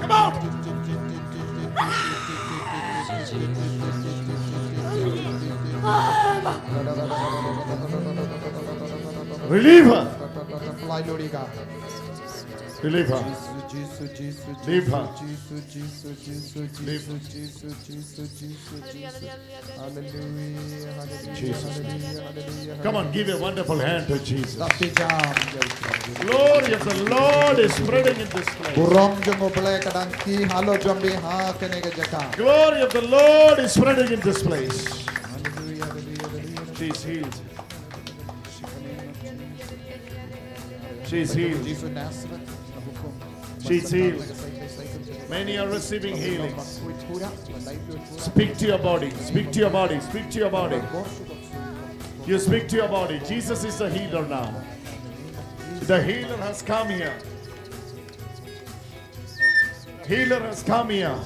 Come out! Relieve her. Pynlait lut ïa ka. Relieve her. Leave her. Hallelujah, hallelujah, Jesus. Hallelujah, hallelujah. Come on, give a wonderful hand to Jesus. Glory of the Lord is spreading in this place. Burom jong U Blei ka dang kiew halor jong phi ha kane ka jaka. Glory of the Lord is spreading in this place. Hallelujah, hallelujah, hallelujah. She's healed. She's healed. She's healed. Many are receiving healings. Speak to your body. Speak to your body. Speak to your body. You speak to your body. Jesus is the healer now. The healer has come here. Healer has come here.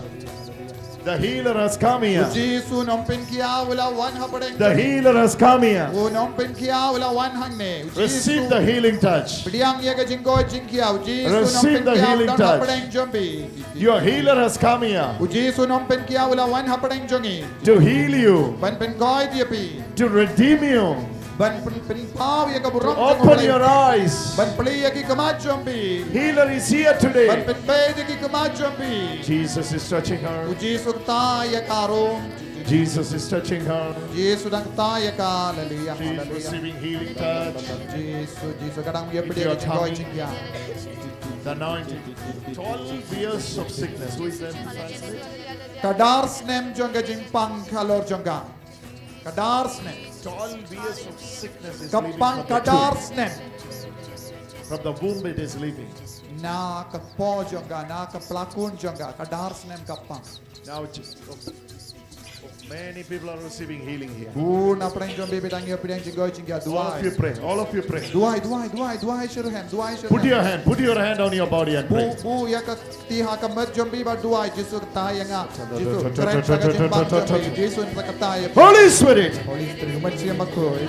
The healer has come here. U Jisu u nongpynkhiah u la wan hapdeng. The healer has come here. U nongpynkhiah u la wan hangne. Receive the healing touch. Pdiang ïa ka jingkoit jingkhiah. U Jisu u nongpynkhiah u la wan hapdeng jong phi. Your healer has come here. U Jisu u nongpynkhiah u la wan hapdeng jong ngi. To heal you. Ban pynkoit ïa phi. To redeem you. Ban pyn, pynpaw ïa ka burom jong U Blei. To open your eyes. Ban plie ïa ki khmat jong phi. Healer is here today. Ban pynbeit ïa ki khmat jong phi. Jesus is touching her. U Jisu u kyntait ïa ka ruh. Jesus is touching her. U Jisu u dang kyntait ïa ka. Hallelujah. She is receiving healing touch. Jisu, Jisu ka dang ïa pdiang ka jingkoit jingkhiah. The anointing. Twelve years of sickness. Who is that? Ka dar snem jong ka jingpang halor jong ka. Ka dar snem. Twelve years of sickness is leaving from the womb. Ka pang ka dar snem. From the womb it is leaving. Na ka paw jong ka, na ka plakun jong ka, ka dar snem ka pang. Now just, oh, oh, many people are receiving healing here. Bun na pdeng jong phi ba dang ïoh pdiang jingkoit jingkhiah. Duwai. All of you pray. All of you pray. Duwai, duwai, duwai, duwai sha ruh em, duwai sha ruh em. Put your hand, put your hand on your body and pray. Buh, buh ïa ka kti ha ka met jong phi bad duwai. Jisu kyntait ïa nga. Jisu, kren sha ka jingpang jong phi. Jisu, kyntait ïa phi. Holy Spirit. Holy Spirit, U Mynsiem Bakhuid.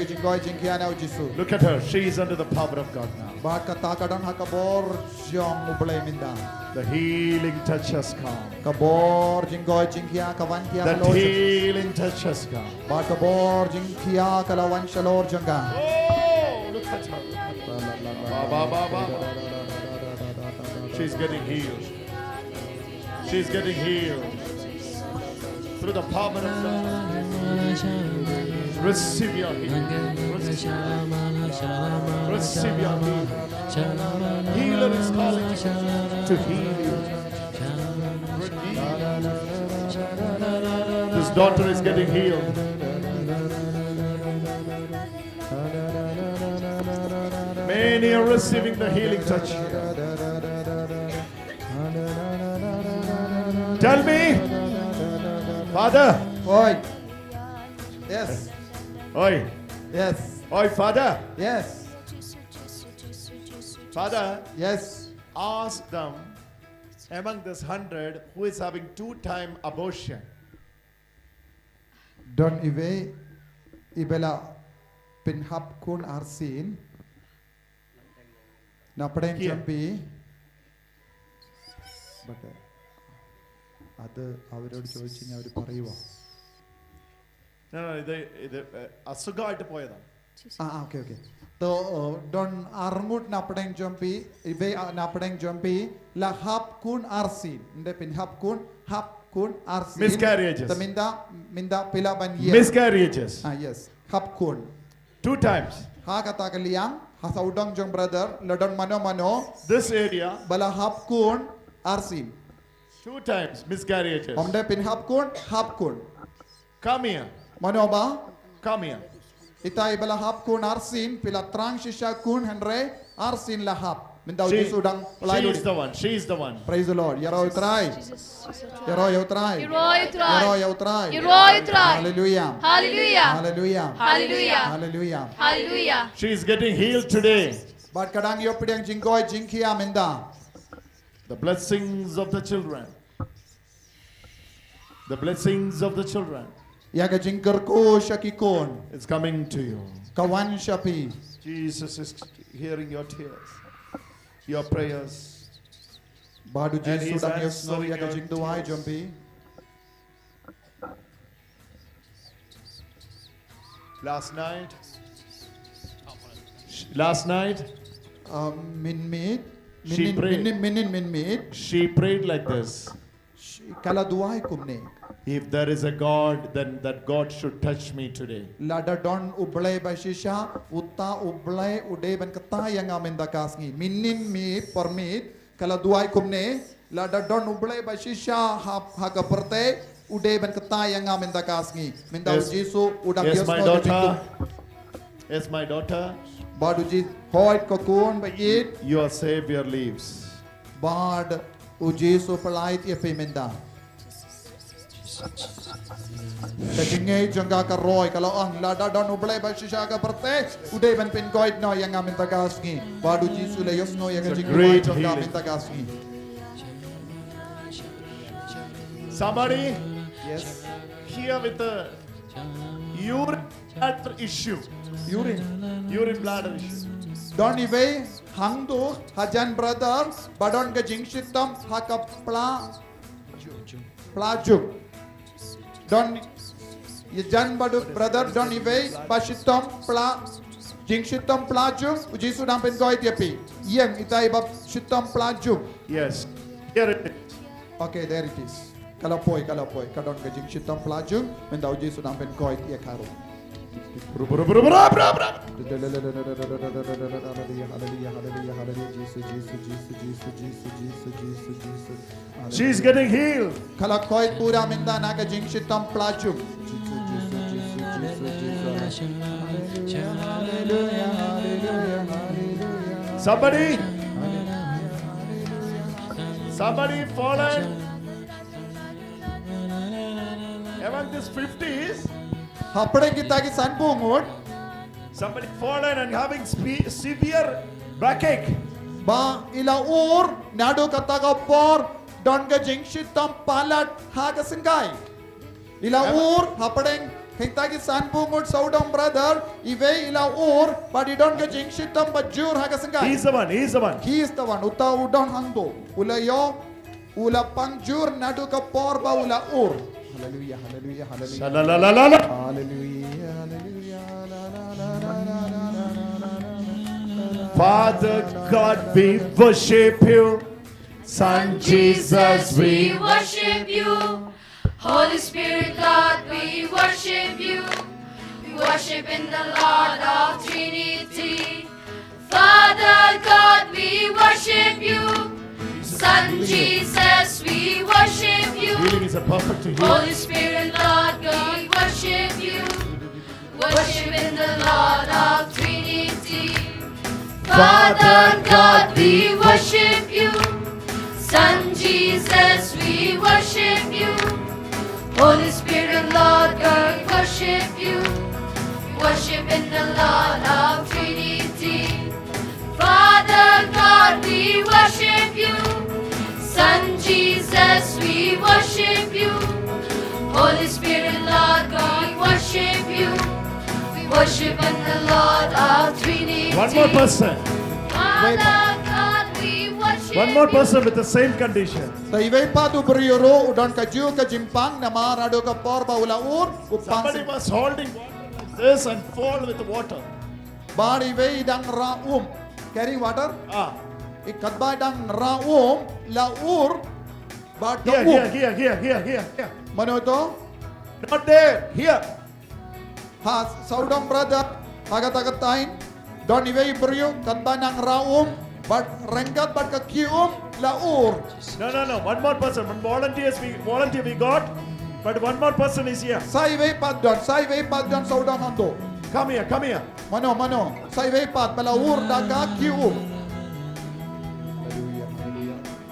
ka jingkoit jingkhiah na u Jisu. Look at her. She is under the power of God now. Bad kata ka don ha ka bor jong u Blei mynta. The healing touch has come. Ka bor jingkoit jingkhiah ka wan khia. That halor jong, healing touch has come. Bad ka bor jingkhiah ka la wan shalor jong ka. Oh, look at her. Ba, ba, ba, ba, ba. She's getting healed. She's getting healed. Through the power of God. Receive your healing. Receive, receive your healing. Healer is calling you to heal you. This daughter is getting healed. Many are receiving the healing touch. Tell me, Father. Oi. Yes. Oi. Yes. Oi, Father. Yes. Father, yes, ask them among this hundred who is having two-time abortion. Don iwei i ba la pynhap khun arsien na pdeng jong phi. But, uh, അത് അവരോട് ചോദിച്ചു കഴിഞ്ഞാൽ അവർ പറയുമോ? No, no, ഇത്, ഇത്, uh, അസുഖമായിട്ട് പോയതാണ്. Ah, ah, okay, okay. To, uh, don arngut na pdeng jong phi, iwei, uh, na pdeng jong phi la hap khun arsien. Ynda pynhap khun, hap khun arsien. Miscarriages. Te mynta, mynta phi lah ban ïeng. Miscarriages. Ah, yes. Hap khun. Two times. Ha kata ka liang, ha sawdong jong brother, la don mano mano. This area. Ba la hap khun arsien. Two times miscarriages. Ynda pynhap khun, hap khun. Come here. Mano ba? Come here. Ita i ba la hap khun arsien, phi la thrang shisha khun hynrei arsien la hap. Mynta u Jisu dang pynlait. She is the one. She is the one. Praise the Lord. Ïaroh ïa u Trai. Ïaroh ïa u Trai. Ïaroh ïa u Trai. Hallelujah. Hallelujah. Hallelujah. She is getting healed today. Bad ka dang ïoh pdiang jingkoit jingkhiah mynta. The blessings of the children. The blessings of the children. Ïa ka jingkyrkhu sha ki khun. It's coming to you. Ka wan sha phi. Jesus is hearing your tears, your prayers. Bad u Jisu dang ïohsngew ïa ka jingduwai jong phi. Last night, last night, uh, mynmiet, she prayed. Mynnin, mynnin, mynmiet. She prayed like this. Ka la duwai kumne. If there is a God, then that God should touch me today. Lada don U Blei ba shisha, uta U Blei u dei ban kta ïa nga mynta ka sngi. Mynnin miet, pyrmiet, ka la duwai kumne, lada don U Blei ba shisha ha, ha ka pyrthei, u dei ban kta ïa nga mynta ka sngi. Mynta u Jisu u dang ïohsngew ïa ka jingduwai. Yes, my daughter. Bad u Jisu, hooid ko khun ba ïeit. Your Savior lives. Bad u Jisu u pynlait ïa phi mynta. Ka jingngeit jong ka ka roi, ka la ong, lada don U Blei ba shisha ha ka pyrthei, u dei ban pynkoit noh ïa nga mynta ka sngi. Bad u Jisu u la ïohsngew ïa ka jingduwai jong ka mynta ka sngi. Somebody, yes, here with a urine bladder issue. Urine. Urine bladder issue. Don iwei hangto hajan brother ba don ka jingshitom ha ka pla, pla jung. Don ïajan ba don brother don iwei ba shitom pla, jingshitom pla jung, u Jisu dang pynkoit ïa phi. Ïeng ita iba shitom pla jung. Yes. Here it is. Okay, there it is. Ka la poi, ka la poi. Ka don ka jingshitom pla jung, mynta u Jisu dang pynkoit ïa ka ruh. Bru, bru, bru, bru, bru, bru. Hallelujah, hallelujah, hallelujah, hallelujah. Jisu, Jisu, Jisu. She's getting healed. Ka la koit pura mynta na ka jingshitom pla jung. Jisu, Jisu, Jisu, Jisu, Jisu. Hallelujah, hallelujah, hallelujah. Somebody, somebody fallen among these fifties. Hapdeng kita ki sanphew ngut. Somebody fallen and having spe-, severe backache. Ba i la ur naduh kata ka por don ka jingshitom palat ha ka syngkai. I la ur hapdeng kita ki sanphew ngut sawdong brother, iwei i la ur bad i don ka jingshitom ba jur ha ka syngkai. He's the one, he's the one. He's the one, uta u don hangto. U la ïoh, u la pang jur naduh ka por ba u la ur. Hallelujah, hallelujah, hallelujah. Sha la la la la la. Hallelujah, hallelujah. Father God, we worship you. Son Jesus, we worship you. Holy Spirit God, we worship you. We worship in the Lord of Trinity. Father God, we worship you. Son Jesus, we worship you. Healing is a perfect healing. Holy Spirit Lord, we worship you. Worship in the Lord of Trinity. Father God, we worship you. Son Jesus, we worship you. Holy Spirit, Lord God, we worship you. Worship in the Lord of Trinity. Father God, we worship you. Son Jesus, we worship you. Holy Spirit, Lord God, we worship you. We worship in the Lord of Trinity. One more person. Father God, we worship you. One more person with the same condition. Te iwei pat u briew ruh u don kajuh ka jingpang namar naduh ka por ba u la ur u pang. Somebody was holding water like this and fall with the water. Bad iwei i dang rah um. Carrying water? Ah. I katba i dang rah um, la ur bad ka um. Here, here, here, here, here, here. Mano to? Not there, here. Ha sawdong brother, ha kata ka thaiñ don iwei i briew katba i dang rah um bad ryngkat bad ka kiew um la ur. No, no, no. One more person. One volunteer we, volunteer we got. But one more person is here. Sa iwei pat don, sa iwei pat don sawdong hangto. Come here, come here. Mano, mano. Sa iwei pat ba la ur da ka kiew um.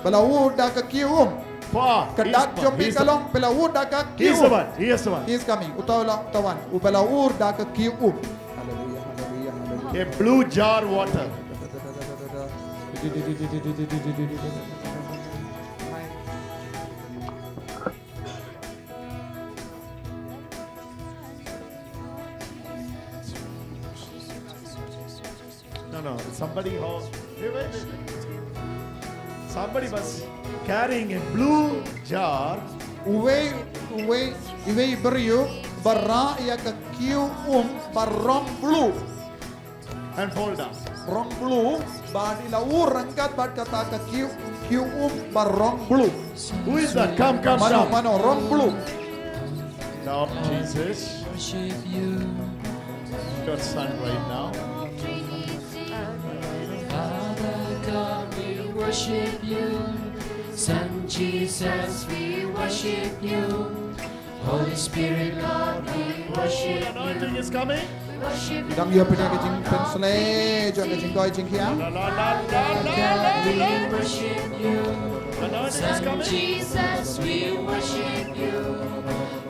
Ba la ur da ka kiew um. Ka dak jong phi ka long ba la ur da ka kiew um. He's the one. He's the one. He's coming. Uta u long, uta u wan. U ba la ur da ka kiew um. Hallelujah, hallelujah, hallelujah. A blue jar water. No, no, somebody ho-, wait, wait, wait, wait. Somebody was carrying a blue jar. Uwei, uwei, iwei i briew ba rah ïa ka kiew um ba rong blue. And fall down. Rong blue, bad i la ur ryngkat bad kata ka kiew, kiew um ba rong blue. Who is that? Come, come, come. Mano, mano, rong blue. Lord Jesus, your son right now. Father God, we worship you. Son Jesus, we worship you. Holy Spirit, Lord, we worship you. Anointing is coming. Dang ïa pynïa ka jingpynshlei jong ka jingkoit jingkhiah. La, la, la, la, la, la, la. We worship you. Anointing is coming. Son Jesus, we worship you.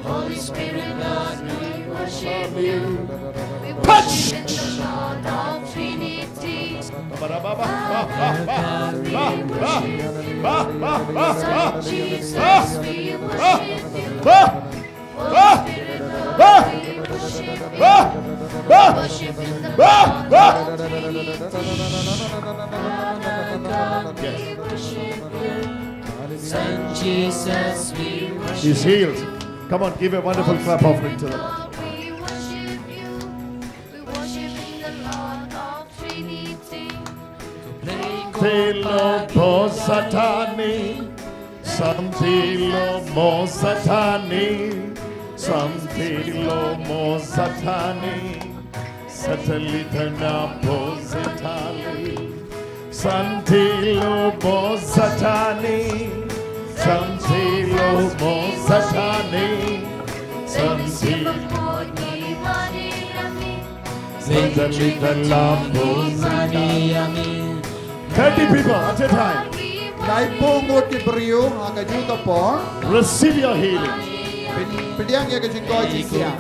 Holy Spirit, Lord, we worship you. We worship in the Lord of Trinity. Ba, ba, ba, ba. Ba, ba, ba, ba. Ba, ba, ba, ba. Son Jesus, we worship you. Ba, ba, ba. Ba, ba, ba. Ba, ba, ba. Yes. He's healed. Come on, give a wonderful clap offering to the Lord. We worship you. We worship in the Lord of Trinity. Tilo bosatani, santilo mosatani, santilo mosatani, satalitana bositali, santilo bosatani, santilo mosatani, santilo. Thirty people at a time. Laiphew ngut ki briew ha kajuh ka por. Receive your healing. Pyn-, pdiang ïa ka jingkoit jingsiang.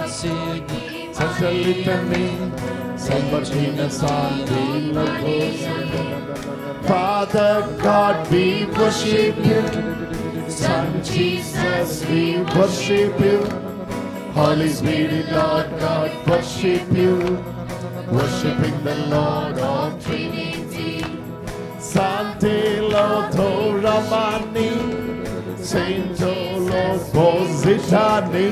Father God, we worship you. Son Jesus, we worship you. Holy Spirit, Lord God, worship you. Worshipping the Lord of Trinity. Santilo Doramani, Santilo Bositani,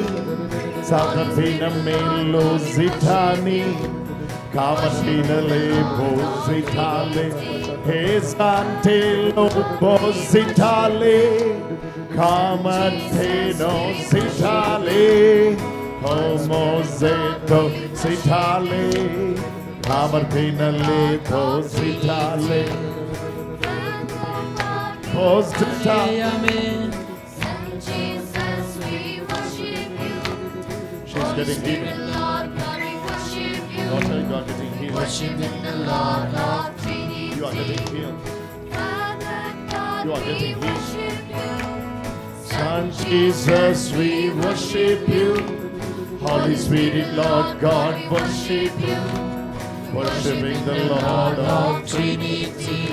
Santapina Milo Zitani, Kamatina Le Bositale, He Santilo Bositale, Kamatina Zitale, Homozeto Zitale. Hamartina le positale. Positale. Amen. She's getting healed. Daughter, you are getting healed. You are getting healed. You are getting healed. Son Jesus, we worship you. Holy Spirit, Lord God, worship you. Worshipping the Lord of Trinity.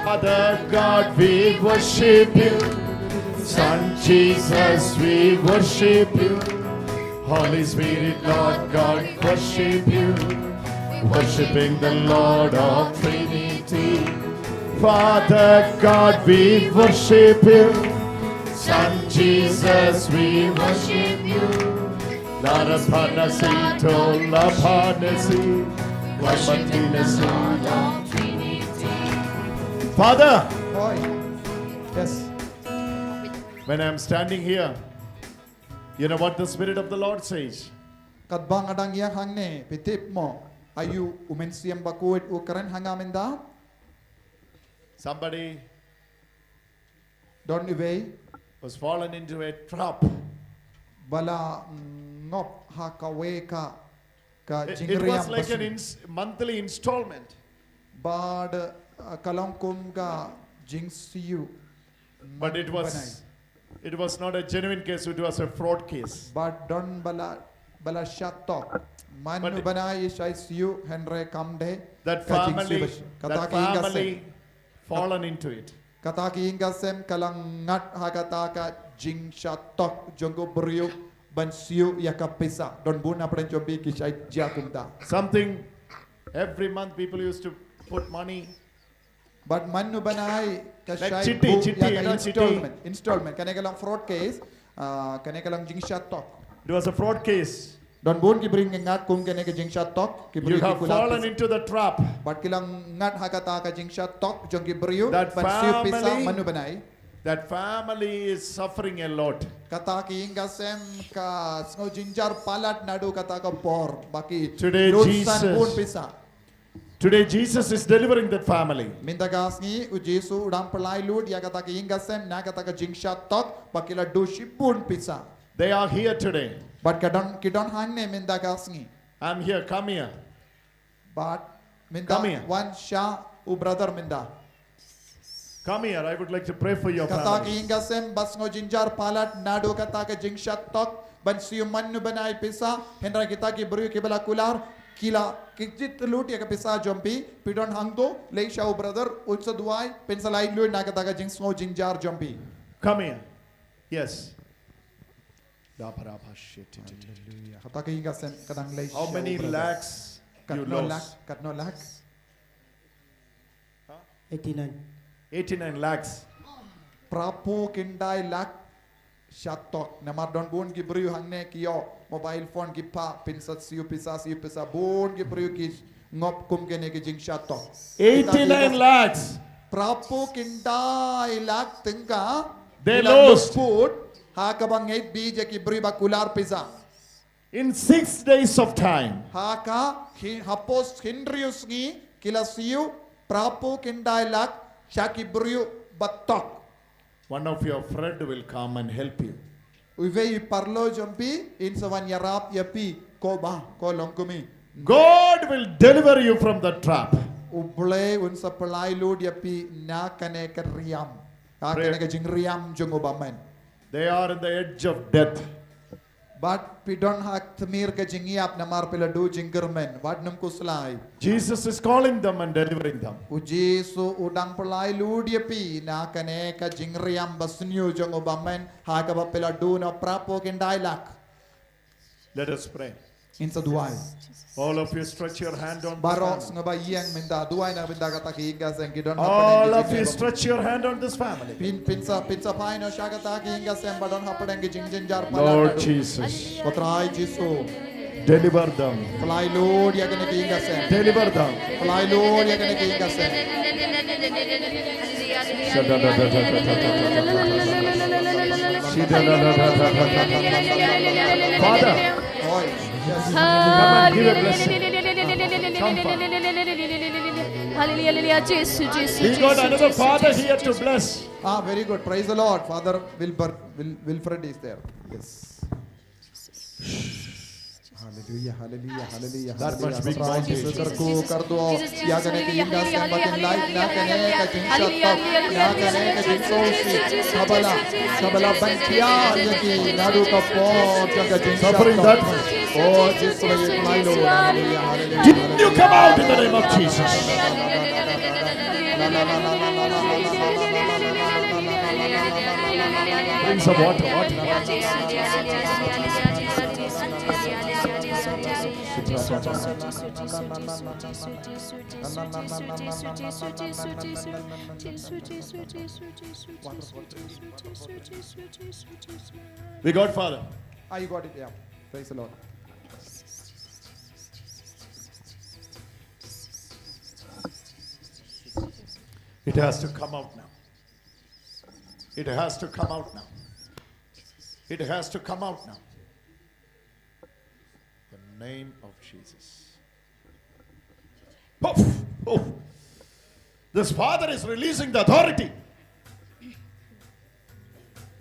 Father God, we worship you. Son Jesus, we worship you. Holy Spirit, Lord God, worship you. Worshipping the Lord of Trinity. Father God, we worship you. Son Jesus, we worship you. Larapanasi to lapanasi. Wapatinasi. Father, Oi. Yes. When I'm standing here, you know what the Spirit of the Lord says? Katba nga dang ïeng hangne, phi tip mo, aïu u Mynsiem Bakhuid u kren ha nga mynta? Somebody Don iwei was fallen into a trap. Ba la ngop ha kawei ka, ka jingriam. It, it was like an ins-, monthly installment. Bad, uh, ka long kum ka jingsiew. But it was, it was not a genuine case, it was a fraud case. Bad don ba la, ba la shah tok. Man u bnai i shah siew hynrei kam dei ka jingsiew. That family, that family fallen into it. Kata ka ïing ka sem ka la ngat ha kata ka jingshah tok jong u briew ban siew ïa ka pisa. Don bun na pdeng jong phi ki shah jia kumta. Something, every month people used to put money. Bad man u bnai ka shah buh ïa ka installment. Installment. Kane ka long fraud case. Ah, kane ka long jingshah tok. It was a fraud case. Don bun ki briew ngat kum kane ka jingshah tok, ki briew ki kulap. You have fallen into the trap. Bad ki la ngat ha kata ka jingshah tok jong ki briew ban siew pisa man u bnai. That family is suffering a lot. Kata ka ïing ka sem ka sngew jynjar palat naduh kata ka por ba ki lut san bun pisa. Today Jesus is delivering that family. Mynta ka sngi u Jisu u dang pynlait lut ïa kata ka ïing ka sem na kata ka jingshah tok ba ki la duh shibun pisa. They are here today. Bad ka don, ki don hangne mynta ka sngi. I'm here, come here. Bad mynta wan sha u brother mynta. Come here, I would like to pray for your family. Kata ka ïing ka sem ba sngew jynjar palat naduh kata ka jingshah tok ban siew man u bnai pisa, hynrei kita ki briew ki ba la kular, ki la, ki jied lut ïa ka pisa jong phi, phi don hangto, leit sha u brother, un sa duwai, phin sa lait lut na kata ka jingsngew jynjar jong phi. Come here. Yes. Hallelujah. Kata ka ïing ka sem ka dang leit sha u brother. How many lakhs Katno lak, katno lak? Eighty-nine. Eighty-nine lakhs. Phra phew khyndai lak shatok. Namar don bun ki briew hangne ki ïoh mobile phone ki phah, pynsa siew pisa, siew pisa, bun ki briew ki ngop kum kine ki jingshah tok. Eighty-nine lakhs. Phra phew khyndai lak tyngka. They lost. Put ha kaba ngeit bha ïa ki briew ba kular pisa. In six days of time. Ha ka, ki, ha pos hynriew sngi, ki la siew phra phew khyndai lak sha ki briew ba tok. One of your friend will come and help you. Uwei u paralok jong phi un sa wan ïarap ïa phi, ko bah, ko longkmie. God will deliver you from the trap. U Blei un sa pynlait lut ïa phi na kane ka riam. Na kane ka jingriam jong u bymman. They are in the edge of death. Bad phi don ha tmier ka jingïap namar phi la duh jingkyrmen, wat nym khuslai. Jesus is calling them and delivering them. U Jisu u dang pynlait lut ïa phi na kane ka jingriam ba sniew jong u bymman, ha kaba phi la duh na phra phew khyndai lak. Let us pray. Ngin sa duwai. All of you stretch your hand on this family. Baroh sngewbha ïeng mynta, duwai na bynta kata ka ïing ka sem, ki don hapdeng. All of you stretch your hand on this family. Phin, phin sa, phin sa phai noh sha kata ka ïing ka sem ba don hapdeng ki jingjynjar palat. Lord Jesus. Ko Trai Jisu. Deliver them. Pynlait lut ïa kane ka ïing ka sem. Deliver them. Pynlait lut ïa kane ka ïing ka sem. Father, come and give a blessing. Come, Father. Hallelujah, hallelujah, Jisu, Jisu, Jisu. He got another father here to bless. Ah, very good. Praise the Lord. Father Wilbur, Wil-, Wilfred is there. Yes. Hallelujah, hallelujah, hallelujah, hallelujah. That much big mountain. Kyrkhu, kyrduh ïa kane ka ïing ka sem ba kin lait na kane ka jingshatok, na kane ka jingkhuslai. Kaba la, kaba la ban thiah ïa ki naduh ka por jong ka jingshatok. Suffering that much. Oh, Jisu, hallelujah, hallelujah, hallelujah. Demon, you come out in the name of Jesus. Bring some water, water. We got, Father. Ah, you got it, yeah. Praise the Lord. It has to come out now. It has to come out now. It has to come out now. The name of Jesus. Poof! Poof! This father is releasing the authority.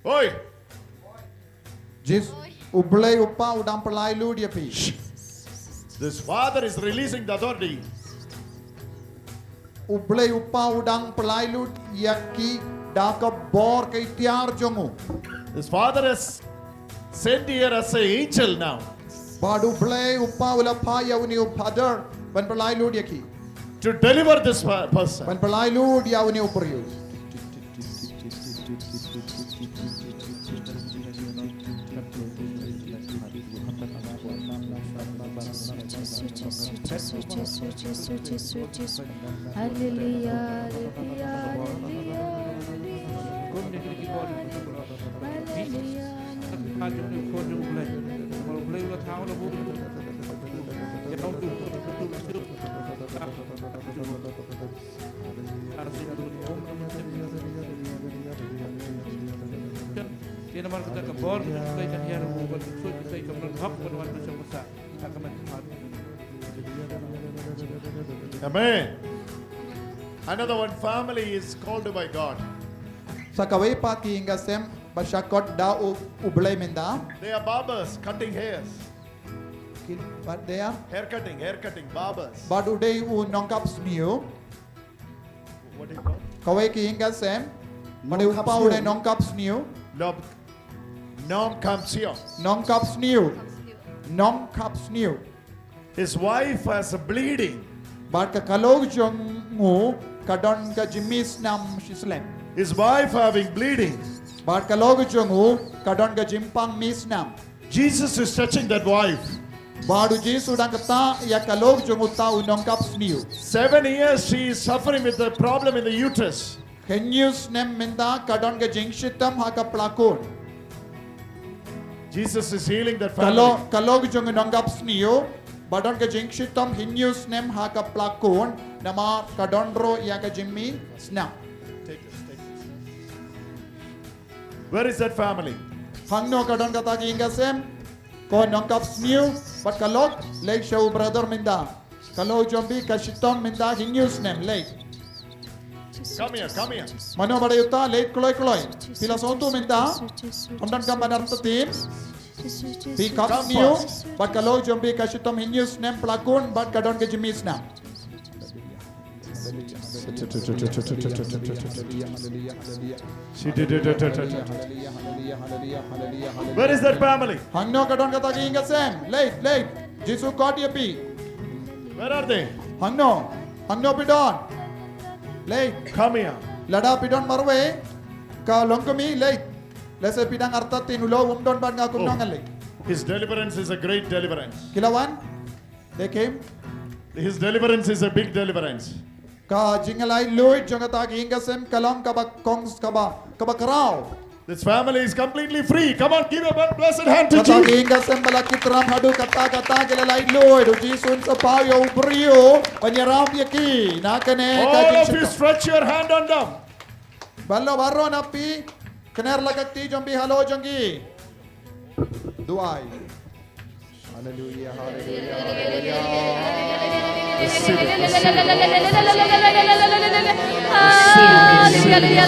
Oi! Jis, U Blei u Kpa u dang pynlait lut ïa phi. Shh. This father is releasing the authority. U Blei u Kpa u dang pynlait lut ïa ki da ka bor ka iktiar jong u. This father is sent here as an angel now. Bad U Blei u Kpa u la phah ïa une u father ban pynlait lut ïa ki. To deliver this per-, person. Ban pynlait lut ïa une u briew. Hallelujah, hallelujah, hallelujah, hallelujah. Amen. Another one family is called by God. Sa kawei pat ki ïing ka sem ba shakot da U, U Blei mynta. They are barbers, cutting hairs. Ki, but they are? Hair cutting, hair cutting, barbers. Bad u dei u nongkap sniew. What do you call? Kawei ki ïing ka sem. Bad u pa u dei nongkap sniew. Nongkap sniew. Nong, nongkap sniew. Nongkap sniew. His wife has a bleeding. Bad ka khlok jong u ka don ka jingmih snam shi slem. His wife having bleeding. Bad ka khlok jong u ka don ka jingpang mih snam. Jesus is touching that wife. Bad u Jisu dang ktah ïa ka lok jong uta u nongkap sniew. Seven years she is suffering with the problem in the uterus. Hynñiew snem mynta ka don ka jingshitom ha ka plakun. Jesus is healing that family. Ka lok, ka lok jong u nongkap sniew ba don ka jingshitom hynñiew snem ha ka plakun, namar ka don ruh ïa ka jingmih snam. Take this, take this. Where is that family? Hangno ka don kata ka ïing ka sem? Ko nongkap sniew bad ka lok, leit sha u brother mynta. Ka lok jong phi ka shitom mynta hynñiew snem, leit. Come here, come here. Mano ba dei uta, leit kloi kloi. Phi la sngewthuh mynta. Ym don kam ban artatien. Phi kap sniew bad ka lok jong phi ka shitom hynñiew snem plakun bad ka don ka jingmih snam. Where is that family? Hangno ka don kata ka ïing ka sem? Leit, leit. Jisu khot ïa phi. Where are they? Hangno? Hangno phi don? Leit. Come here. Lada phi don marwei ka longkmie, leit. Lehse phi dang artatien, u lok um don bad nga, kumno ngan leit? His deliverance is a great deliverance. Ki la wan? They came. His deliverance is a big deliverance. Ka jinglaitluid jong kata ka ïing ka sem ka long kaba kong, kaba, kaba khraw. This family is completely free. Come on, give a blessed hand to Jesus. Kata ka ïing ka sem ba la ki tram haduh katta katta ki la laitluid. U Jisu un sa paw ïa u briew ban ïarap ïa ki na kane ka jingshitom. All of you stretch your hand on them. Balei baroh na phi kner la ka kti jong phi halor jong ki. Duwai. Hallelujah, hallelujah, hallelujah. Receive it, receive it. Receive it, receive it.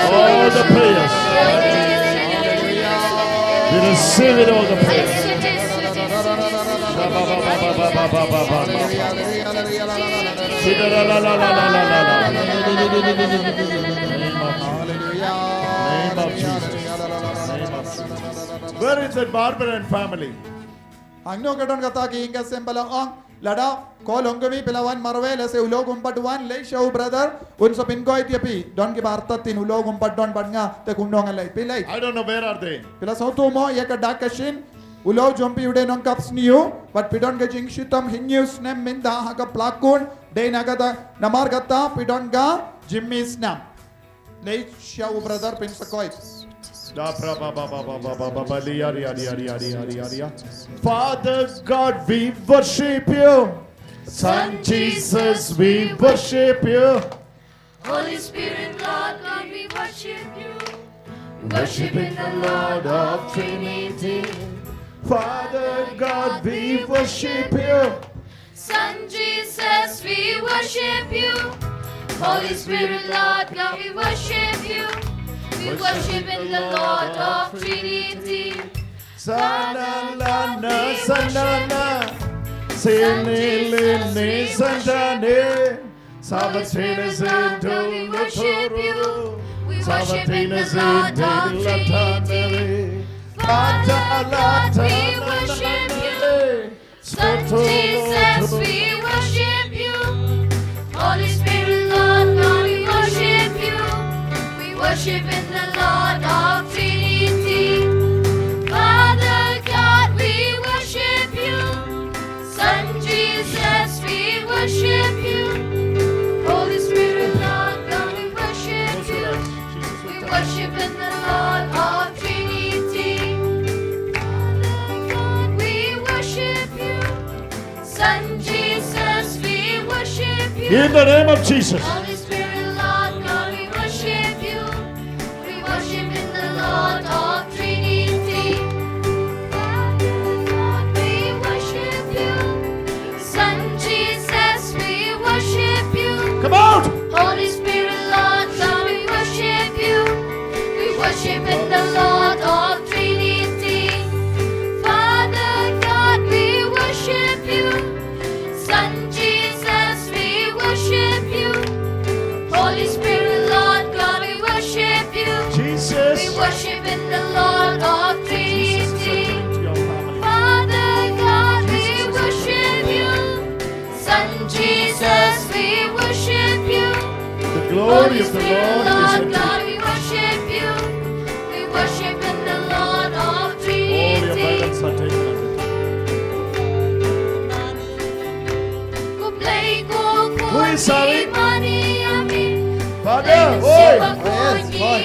All the prayers. We receive it, all the prayers. Name of Jesus. Name of Jesus. Where is that Barbara and family? Hangno ka don kata ka ïing ka sem ba la ong, lada ko longkmie phi la wan marwei, lehse u lok um pat wan, leit sha u brother, un sa pynkoit ïa phi. Don kiba artatien, u lok um pat don bad nga, te kumno ngan leit? Phi leit. I don't know, where are they? Phi la sngewthuh mo ïa ka dak ka shin? U lok jong phi u dei nongkap sniew bad phi don ka jingshitom hynñiew snem mynta ha ka plakun, dei na kata, namar kata phi don ka jingmih snam. Leit sha u brother phin sa koit. Da pra ba ba ba ba ba ba ba ba li ya ri ya ri ya ri ya ri ya ri ya ri ya. Father God, we worship you. Son Jesus, we worship you. Holy Spirit, Lord God, we worship you. Worship in the Lord of Trinity. Father God, we worship you. Son Jesus, we worship you. Holy Spirit, Lord God, we worship you. We worship in the Lord of Trinity. Sana lana sanana. Sene lene santane. Sabatene zendo we worship you. We worship in the Lord of Trinity. Father God, we worship you. Son Jesus, we worship you. Holy Spirit, Lord God, we worship you. We worship in the Lord of Trinity. Father God, we worship you. Son Jesus, we worship you. Holy Spirit, Lord God, we worship you. We worship in the Lord of Trinity. Father God, we worship you. Son Jesus, we worship you. In the name of Jesus. Holy Spirit, Lord God, we worship you. We worship in the Lord of Trinity. Father God, we worship you. Son Jesus, we worship you. Come out. Holy Spirit, Lord God, we worship you. We worship in the Lord of Trinity. Father God, we worship you. Son Jesus, we worship you. Holy Spirit, Lord God, we worship you. We worship in the Lord of Trinity. All your burdens are taken away. Who is serving? Father, oi. Yes, boy.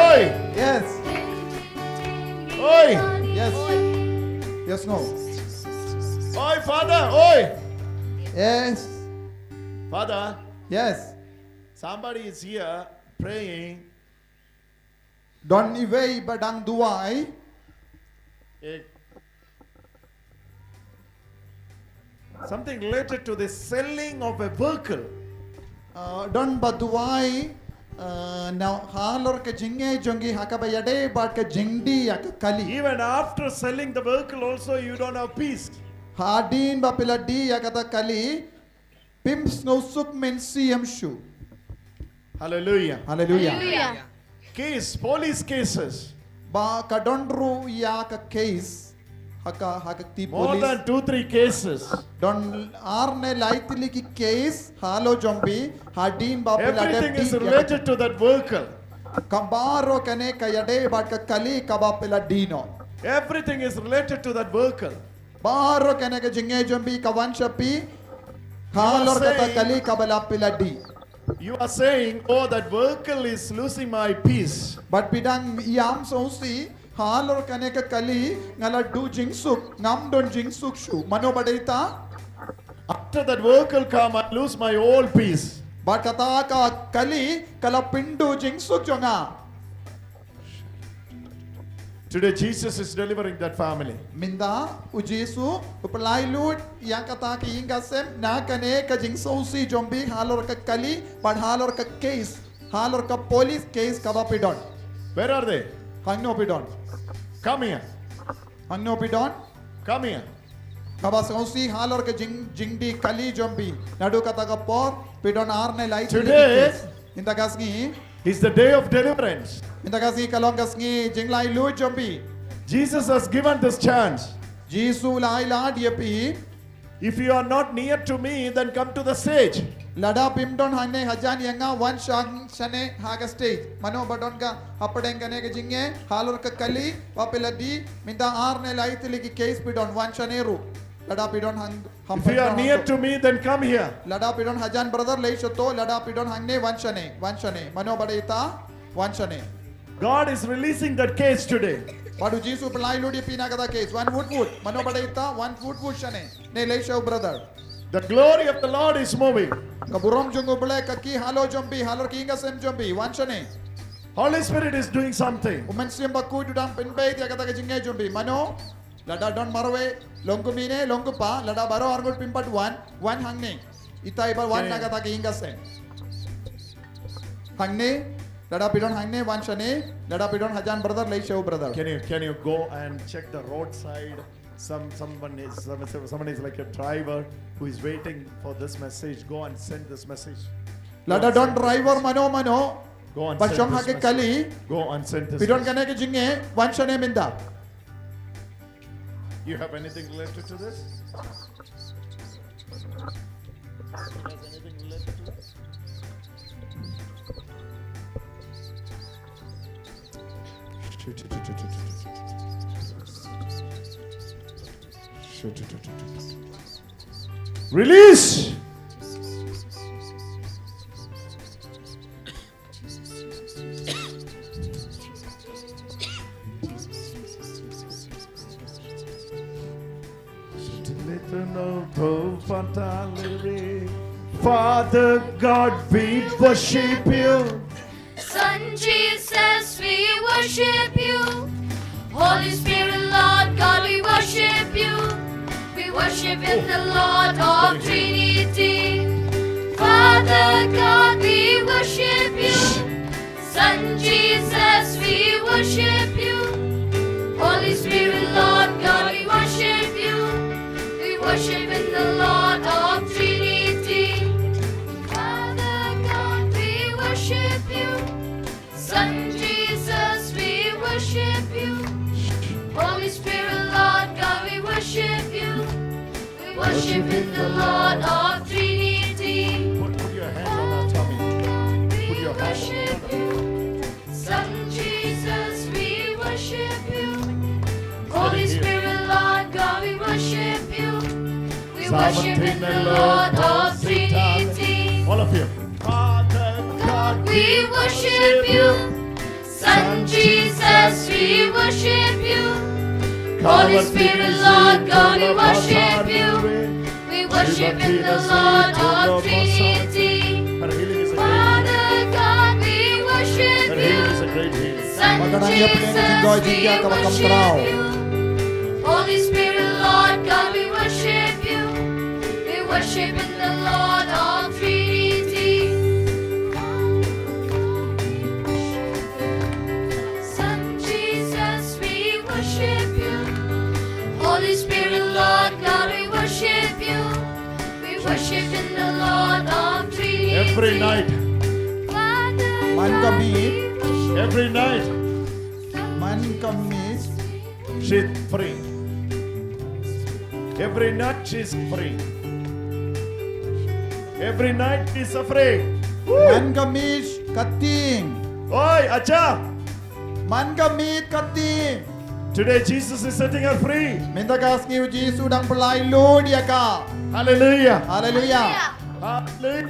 Oi. Yes. Oi. Yes. Yes, no. Oi, Father, oi. Yes. Father. Yes. Somebody is here praying. Don iwei ba dang duwai. Eh, something related to the selling of a vehicle. Uh, don ba duwai, uh, na halor ka jingngeit jong ki ha kaba ïadei bad ka jingdie ïa ka kali. Even after selling the vehicle also, you don't have peace. Hadien ba phi la die ïa kata ka kali, phim sngewsuk mynsiem shuh. Hallelujah. Hallelujah. Hallelujah. Case, police cases. Ba ka don ruh ïa ka case. Ha ka, ha ka kti police. More than two, three cases. Don ar ne lai tylli ki case halor jong phi hadien ba phi la dep die ïa ka. Everything is related to that vehicle. Ka baroh kane ka ïadei bad ka kali kaba phi la die noh. Everything is related to that vehicle. Baroh kane ka jingngeit jong phi ka wan sha phi halor kata ka kali kaba la phi la die. You are saying, "Oh, that vehicle is losing my peace." Bad phi dang ïam sngewsih halor kane ka kali nga la duh jingsuk, ngam don jingsuk shuh. Mano ba dei ita? After that vehicle come, I lose my whole peace. Bad kata ka kali ka la pynduh jingsuk jong nga. Today, Jesus is delivering that family. Mynta, u Jisu u pynlait lut ïa kata ka ïing ka sem na kane ka jingsngewsih jong phi halor ka kali bad halor ka case, halor ka police case kaba phi don. Where are they? Hangno phi don? Come here. Hangno phi don? Come here. Kaba sngewsih halor ka jing, jingdie kali jong phi. Naduh kata ka por phi don ar ne lai tylli ki case. Today, mynta ka sngi, is the day of deliverance. Mynta ka sngi ka long ka sngi jinglait lut jong phi. Jesus has given this chance. Jisu u la ai lad ïa phi. If you are not near to me, then come to the stage. Lada phim don hangne hajan ïa nga, wan shane ha ka stage. Mano ba don ka hapdeng kane ka jingngeit halor ka kali ba phi la die, mynta ar ne lai tylli ki case phi don, wan shane ruh. Lada phi don hang, if you are near to me, then come here. Lada phi don hajan brother, leit shato. Lada phi don hangne, wan shane, wan shane. Mano ba dei ita, wan shane. God is releasing that case today. Bad u Jisu u pynlait lut ïa phi na kata ka case. Wan wut wut. Mano ba dei ita, wan wut wut shane. Ne leit sha u brother. The glory of the Lord is moving. Ka burom jong U Blei ka ktah halor jong phi, halor ka ïing ka sem jong phi. Wan shane. Holy Spirit is doing something. U Mynsiem Bakhuid u dang pynbeit ïa kata ka jingngeit jong phi. Mano? Lada don marwei, long kumne, long kumpa, lada baroh arngut phim pat wan, wan hangne. Ita iba wan na kata ka ïing ka sem. Hangne, lada phi don hangne, wan shane, lada phi don hajan brother, leit sha u brother. Can you, can you go and check the roadside? Some, someone is, some, someone is like a driver who is waiting for this message. Go and send this message. Lada don driver mano mano ba shong ha ka kali, go and send this message. Phi don kane ka jingngeit, wan shane mynta. You have anything related to this? You have anything related to this? Release! Father God, we worship you. Son Jesus, we worship you. Holy Spirit, Lord God, we worship you. We worship in the Lord of Trinity. Father God, we worship you. Son Jesus, we worship you. Holy Spirit, Lord God, we worship you. We worship in the Lord of Trinity. Father God, we worship you. Son Jesus, we worship you. Holy Spirit, Lord God, we worship you. We worship in the Lord of Trinity. Put, put your hands on our tummy. We worship in the Lord of Trinity. All of you. Father God, we worship you. Son Jesus, we worship you. Holy Spirit, Lord God, we worship you. We worship in the Lord of Trinity. Father God, we worship you. Son Jesus, we worship you. Holy Spirit, Lord God, we worship you. We worship in the Lord of Trinity. Son Jesus, we worship you. Holy Spirit, Lord God, we worship you. We worship in the Lord of Trinity. Every night. Father God, we worship you. Every night. Man ka miet. She's free. Every night she's free. Every night she's free. Woo! Man ka miet ka tieng. Oi, acha. Man ka miet ka tieng. Today Jesus is setting her free. Mynta ka sngi u Jisu dang pynlait lut ïa ka. Hallelujah. Hallelujah. Hallelujah.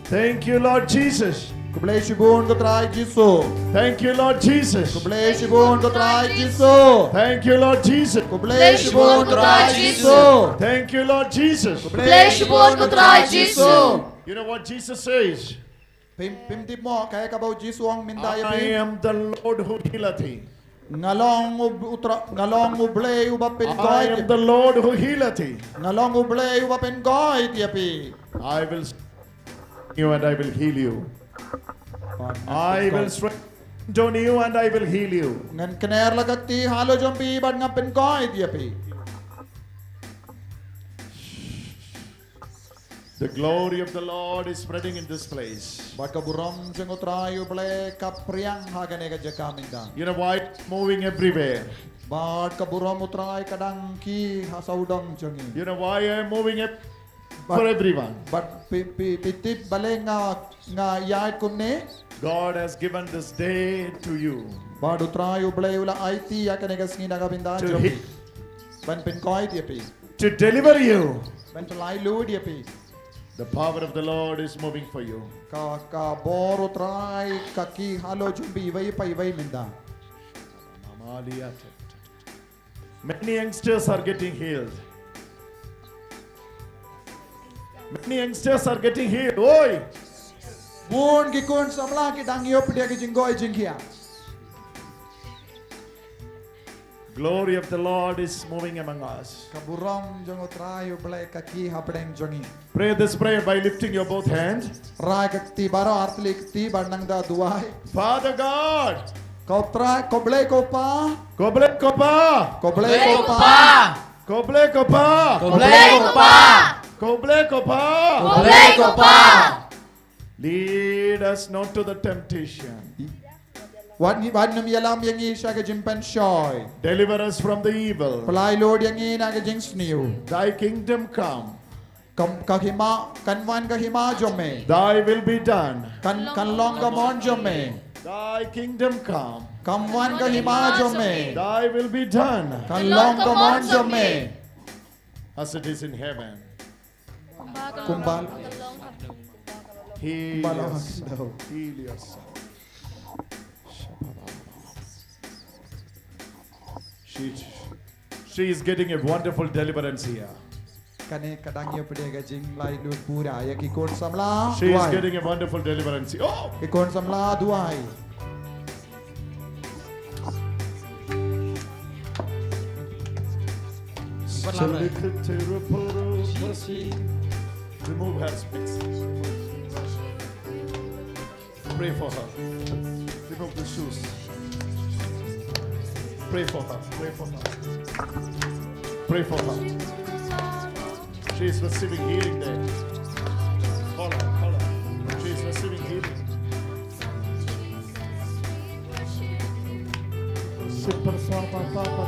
Thank you, Lord Jesus. Khublei shibun ko Trai Jisu. Thank you, Lord Jesus. Khublei shibun ko Trai Jisu. Thank you, Lord Jesus. Khublei shibun ko Trai Jisu. Thank you, Lord Jesus. Khublei shibun ko Trai Jisu. You know what Jesus says? Phim, phim tip mo kaei kaba u Jisu u ong mynta ïa phi? I am the Lord who healeth thee. Nga long u, u Trai, nga long U Blei uba pynkoit. I am the Lord who healeth thee. Nga long U Blei uba pynkoit ïa phi. I will strengthen you and I will heal you. I will strengthen you and I will heal you. Ngan kner la ka kti halor jong phi bad ngan pynkoit ïa phi. The glory of the Lord is spreading in this place. Bad ka burom jong u Trai U Blei ka phriang ha kane ka jaka mynta. You know why it's moving everywhere? Bad ka burom u Trai ka dang kiew ha sawdong jong ngi. You know why I'm moving it for everyone? Bad phi, phi, phi tip balei nga, nga ïaid kumne? God has given this day to you. Bad u Trai U Blei u la aiti ïa kane ka sngi na ka bynta jong phi. Ban pynkoit ïa phi. To deliver you. Ban pynlait lut ïa phi. The power of the Lord is moving for you. Ka, ka bor u Trai ka kiew halor jong phi iwei pa iwei mynta. Many youngsters are getting healed. Many youngsters are getting healed. Oi! Bun ki khun samla ki dang ïoh pdiang ki jingkoit jingkhiah. Glory of the Lord is moving among us. Ka burom jong u Trai U Blei ka kiew hapdeng jong ngi. Pray this prayer by lifting your both hands. Rai ka kti baroh, ar tylli ka kti bad nang da duwai. Father God. Ko Trai, ko Blei ko Pa. Ko Blei ko Pa. Ko Blei ko Pa. Ko Blei ko Pa. Ko Blei ko Pa. Ko Blei ko Pa. Ko Blei ko Pa. Lead us not to the temptation. Wat ngi, wat nym ïalam ïa ngi sha ka jingpynshoi. Deliver us from the evil. Pynlait lut ïa ngi na ka jingsniew. Thy kingdom come. Kam, ka hima, kan wan ka hima jong me. Thy will be done. Kan, kan long ka mon jong me. Thy kingdom come. Kam wan ka hima jong me. Thy will be done. Kan long ka mon jong me. As it is in heaven. Kumba. Heal yourself. Heal yourself. She, she is getting a wonderful deliverance here. Kane ka dang ïoh pdiang ka jinglait lut pura ïa ki khun samla. She is getting a wonderful deliverance. Oh! Ki khun samla duwai. Remove her specs. Pray for her. Remove the shoes. Pray for her. Pray for her. Pray for her. She is receiving healing there. Call her, call her. She is receiving healing. Super Papa Papa.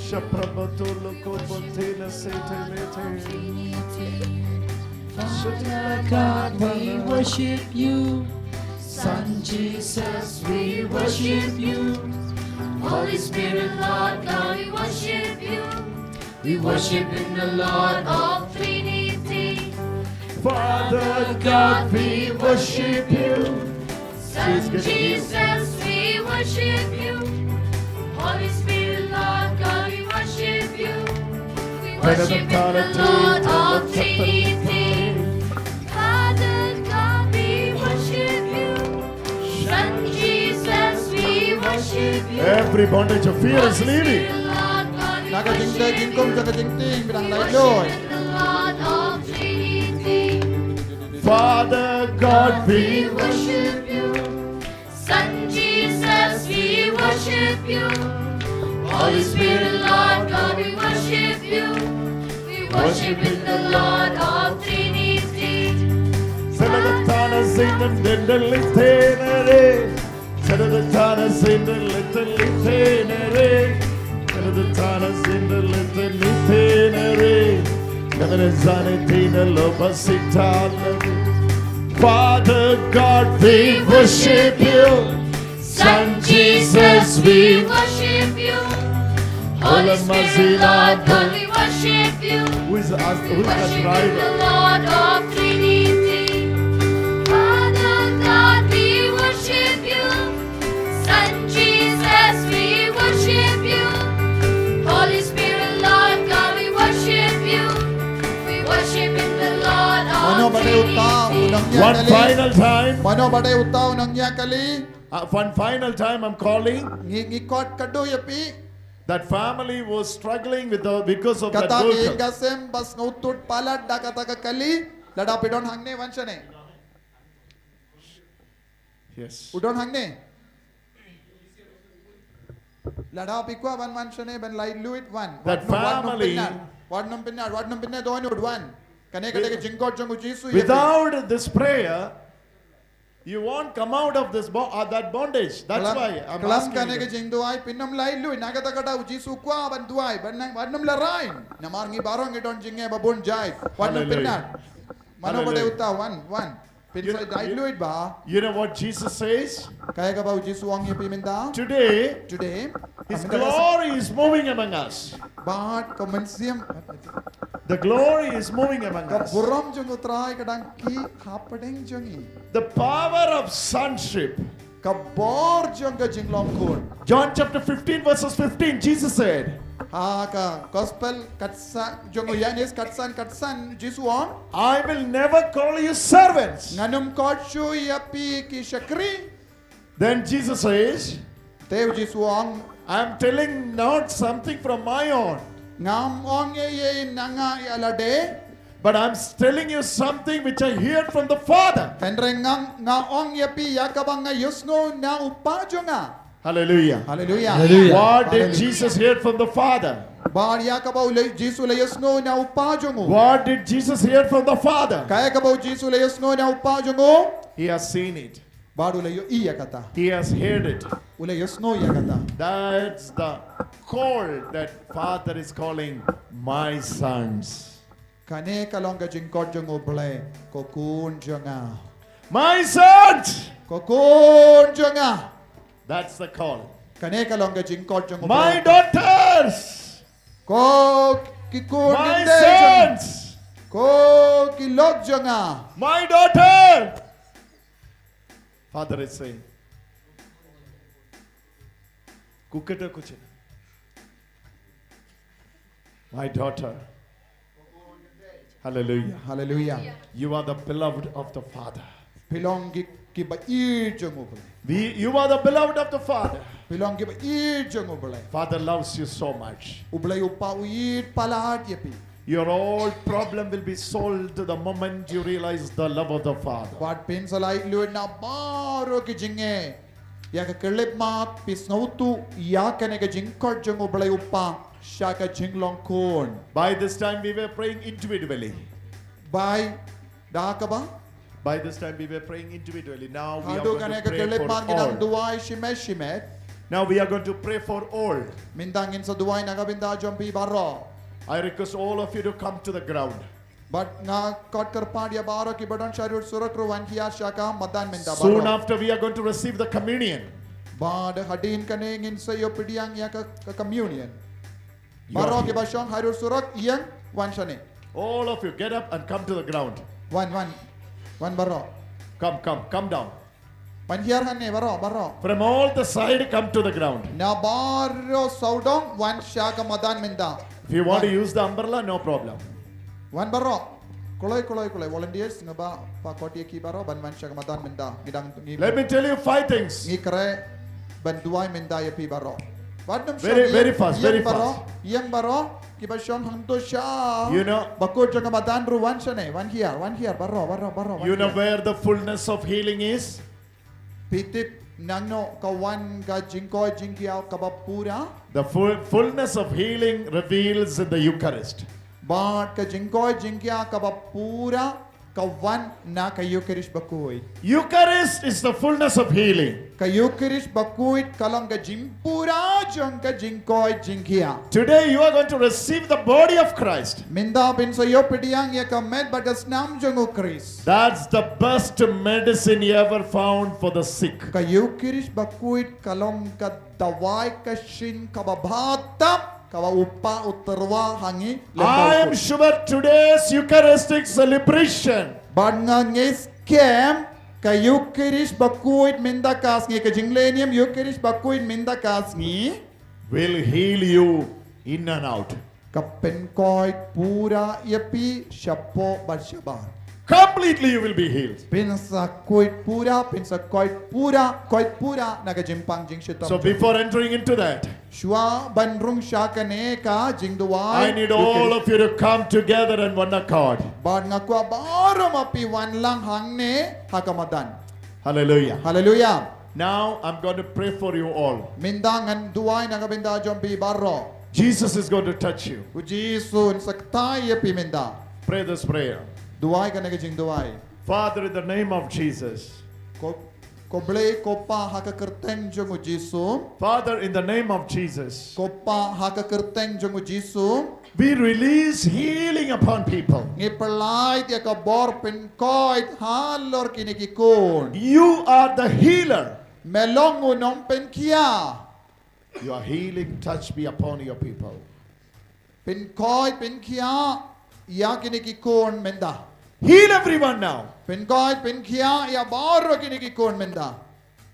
Shapramatuloko Bontina Sete Lete. Father God, we worship you. Son Jesus, we worship you. Holy Spirit, Lord God, we worship you. We worship in the Lord of Trinity. Father God, we worship you. Son Jesus, we worship you. Holy Spirit, Lord God, we worship you. We worship in the Lord of Trinity. Father God, we worship you. Son Jesus, we worship you. Every bondage of fear is leaving. Na ka jingteh jingkhum jong ka jingtieng ba dang laitluid. Father God, we worship you. Son Jesus, we worship you. Holy Spirit, Lord God, we worship you. We worship in the Lord of Trinity. Senagatana sindem dendelik tenere. Senagatana sindem dendelik tenere. Senagatana sindem dendelik tenere. Senagatana sindem dendelik tenere. Father God, we worship you. Son Jesus, we worship you. Holy Spirit, Lord God, we worship you. Who is the, who is the driver? The Lord of Trinity. Father God, we worship you. Son Jesus, we worship you. Holy Spirit, Lord God, we worship you. We worship in the Lord of Trinity. One final time. Mano ba dei uta u nongñiah kali? Uh, one final time, I'm calling. Ngi, ngi khot khadduh ïa phi. That family was struggling with the, because of that vehicle. Kata ka ïing ka sem ba sngewthuh palat da kata ka kali, lada phi don hangne wan shane. Yes. U don hangne. Lada phi kwah ban wan shane ban laitluid wan. That family. Wat nym pynïar, wat nym pynïar, wat nym pynïar, don u wan. Kane ka dei ka jingkhot jong U Jisu ïa phi. Without this prayer, you won't come out of this bo-, uh, that bondage. That's why I'm asking you. Khlem kane ka jingduwai phin nym laitluid, na kata ka daw U Jisu u kwah ban duwai, ban nang, wat nym lehrain. Namar ngi baroh ngi don jingeh ba bun jait. Wat nym pynïar. Hallelujah. Mano ba dei uta, wan, wan. Phin sa laitluid ba. You know what Jesus says? Kaei kaba U Jisu u ong ïa phi mynta? Today, His glory is moving among us. Bad ka mynsiem. The glory is moving among us. Ka burom jong U Trai ka dang kiew hapdeng jong ngi. The power of sonship. Ka bor jong ka jinglong khun. John chapter fifteen, verses fifteen, Jesus said, ha ka gospel katsan jong u Ïoannis katsan, katsan, Jisu u ong, I will never call you servants. Ngan ym khot shuh ïa phi ki shakri. Then Jesus says, te u Jisu u ong, I am telling not something from my own. Ngam ong ei ei na nga ïa lade. But I'm telling you something which I heard from the Father. Hynrei nga, nga ong ïa phi ïa kaba nga ïohsngew na u Kpa jong nga. Hallelujah. Hallelujah. Hallelujah. What did Jesus hear from the Father? Bad ïa kaba u la, Jisu u la ïohsngew na u Kpa jong u. What did Jesus hear from the Father? Kaei kaba u Jisu u la ïohsngew na u Kpa jong u. He has seen it. Bad u la ïohi ïa kata. He has heard it. U la ïohsngew ïa kata. That's the call that Father is calling, my sons. Kane ka long ka jingkhot jong U Blei, ko khun jong nga. My sons! Ko khun jong nga. That's the call. Kane ka long ka jingkhot jong U Blei. My daughters! Ko ki khun, my sons! Ko ki lok jong nga. My daughter! Father is saying, ku kata ku china. My daughter. Hallelujah. Hallelujah. You are the beloved of the Father. Phi long ki, kiba ïeit jong U Blei. We, you are the beloved of the Father. Phi long kiba ïeit jong U Blei. Father loves you so much. U Blei u Kpa u ïeit palat ïa phi. Your all problem will be solved the moment you realize the love of the Father. Bad phin sa laitluid na baroh ki jingeh. Ïa ka khyllipmat phi sngewthuh ïa kane ka jingkhot jong U Blei u Kpa sha ka jinglong khun. By this time we were praying individually. By da kaba? By this time we were praying individually. Now we are going to pray for all. Haduh kane ka khyllipmat ngi dang duwai shimet shimet. Now we are going to pray for all. Mynta ngin sa duwai na ka bynta jong phi baroh. I request all of you to come to the ground. Bad nga khot kyrpad ïa baroh kiba don shaduh surok ruh wan hiar sha ka madan mynta baroh. Soon after we are going to receive the communion. Bad hadien kane ngin sa ïoh pdiang ïa ka, ka communion. Baroh kiba shong ha dur surok, ïeng wan shane. All of you, get up and come to the ground. Wan, wan. Wan baroh. Come, come, come down. Wan hiar hangne baroh, baroh. From all the side, come to the ground. Na baroh sawdong wan sha ka madan mynta. If you want to use the umbrella, no problem. Wan baroh. Kloi, kloi, kloi. Volunteers, nga ba, ba kot ïa ki baroh ban wan sha ka madan mynta. Ngi dang ngi. Let me tell you five things. Ngi kren ban duwai mynta ïa phi baroh. Wat nym shong, very, very fast, very fast. Ïeng baroh, ïeng baroh. Kiba shong hangto sha. You know, ba kot jong ka madan ruh wan shane, wan hiar, wan hiar, baroh, baroh, baroh, wan hiar. You know where the fullness of healing is? Phi tip nangno ka wan ka jingkoit jingkhiah kaba pura? The full, fullness of healing reveals in the Eucharist. Bad ka jingkoit jingkhiah kaba pura ka wan na ka Eucharist bakhuid. Eucharist is the fullness of healing. Ka Eucharist bakhuid ka long ka jingpura jong ka jingkoit jingkhiah. Today you are going to receive the body of Christ. Mynta phin sa ïoh pdiang ïa ka met bad ka snam jong u Khrist. That's the best medicine you ever found for the sick. Ka Eucharist bakhuid ka long ka dawai ka shin kaba bha tam kaba u Kpa u tyrwa ha ngi lem bad u khun. I am sure today's Eucharistic celebration. Bad nga ngeit skhem ka Eucharist bakhuid mynta ka sngi, ka jingleh niam Eucharist bakhuid mynta ka sngi will heal you in and out. Ka pynkoit pura ïa phi shapoh bad shabar. Completely you will be healed. Phin sa koit pura, phin sa koit pura, koit pura na ka jingpang jingshitom. So before entering into that, shuwa ban rung sha kane ka jingduwai, I need all of you to come together in one accord. Bad nga kwah baroh ma phi wan lang hangne ha ka madan. Hallelujah. Hallelujah. Now I'm going to pray for you all. Mynta ngan duwai na ka bynta jong phi baroh. Jesus is going to touch you. U Jisu un sa ktai ïa phi mynta. Pray this prayer. Duwai kane ka jingduwai. Father, in the name of Jesus. Ko, ko Blei, ko Kpa, ha ka kyrteng jong u Jisu. Father, in the name of Jesus. Ko Kpa, ha ka kyrteng jong u Jisu. We release healing upon people. Ngi pynlait ïa ka bor pynkoit halor kine ki khun. You are the healer. Me long u nongpynkhiah. Your healing touch be upon your people. Pynkoit pynkhiah ïa kine ki khun mynta. Heal everyone now. Pynkoit pynkhiah ïa baroh kine ki khun mynta.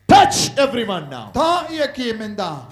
Touch everyone now. Thah ïa ki mynta.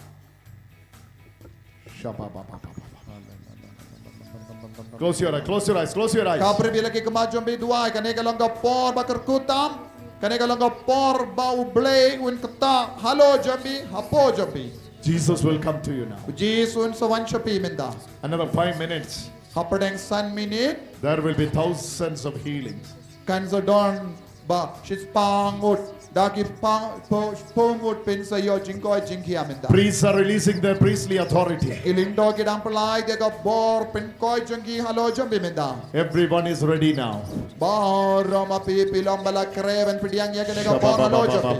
Close your eyes, close your eyes, close your eyes. Khapra bha la ki khmat jong phi, duwai, kane ka long ka por ba kyrkhu tam. Kane ka long ka por ba U Blei un ktah halor jong phi, hapoh jong phi. Jesus will come to you now. U Jisu un sa wan sha phi mynta. Another five minutes. Hapdeng san minit. There will be thousands of healings. Kan sa don ba shispah ngut, da ki spah, spah, spah ngut phin sa ïoh jingkoit jingkhiah mynta. Priests are releasing their priestly authority. Ki lyngdoh ki dang pynlait ïa ka bor pynkoit jong ki halor jong phi mynta. Everyone is ready now. Baroh ma phi, phi long ba la khreh ban pdiang ïa kane ka bor halor jong phi.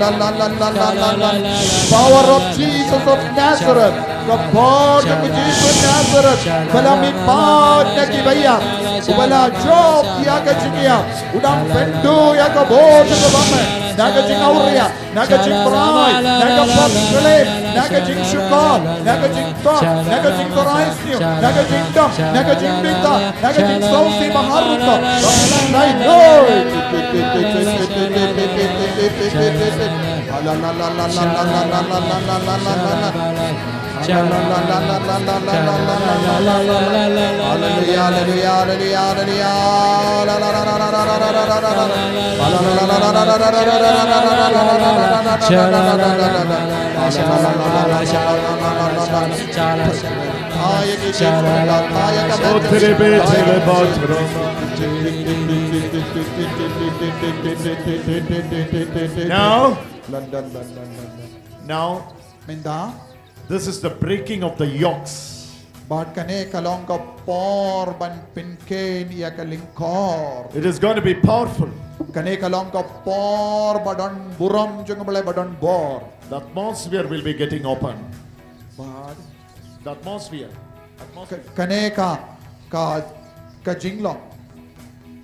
la la la la la la la. Power of Jesus of Nazareth. Ka bor jong u Jisu Nazareth. Ba la mihpat na kiba ïap. Ba la jop ïa ka jingïap. U dang pynduh ïa ka bor jong ka bameh. Na ka jingawria. Na ka jingbrai, na ka pop khlem, na ka jingshukor, na ka jingtok, na ka jingtorai sniew, na ka jingdom, na ka jingbynta, na ka jingsngewsih ba harum to. Ba la nai noi. Hallelujah, hallelujah, hallelujah, hallelujah. Now, London, London, London. Now, Mynta, this is the breaking of the yokes. Bad kane ka long ka por ban pynkheiñ ïa ka lyngkor. It is going to be powerful. Kane ka long ka por ba don burom jong U Blei, ba don bor. The atmosphere will be getting open. Bad The atmosphere. Atmosphere. Ka-, kane ka, ka, ka jinglong.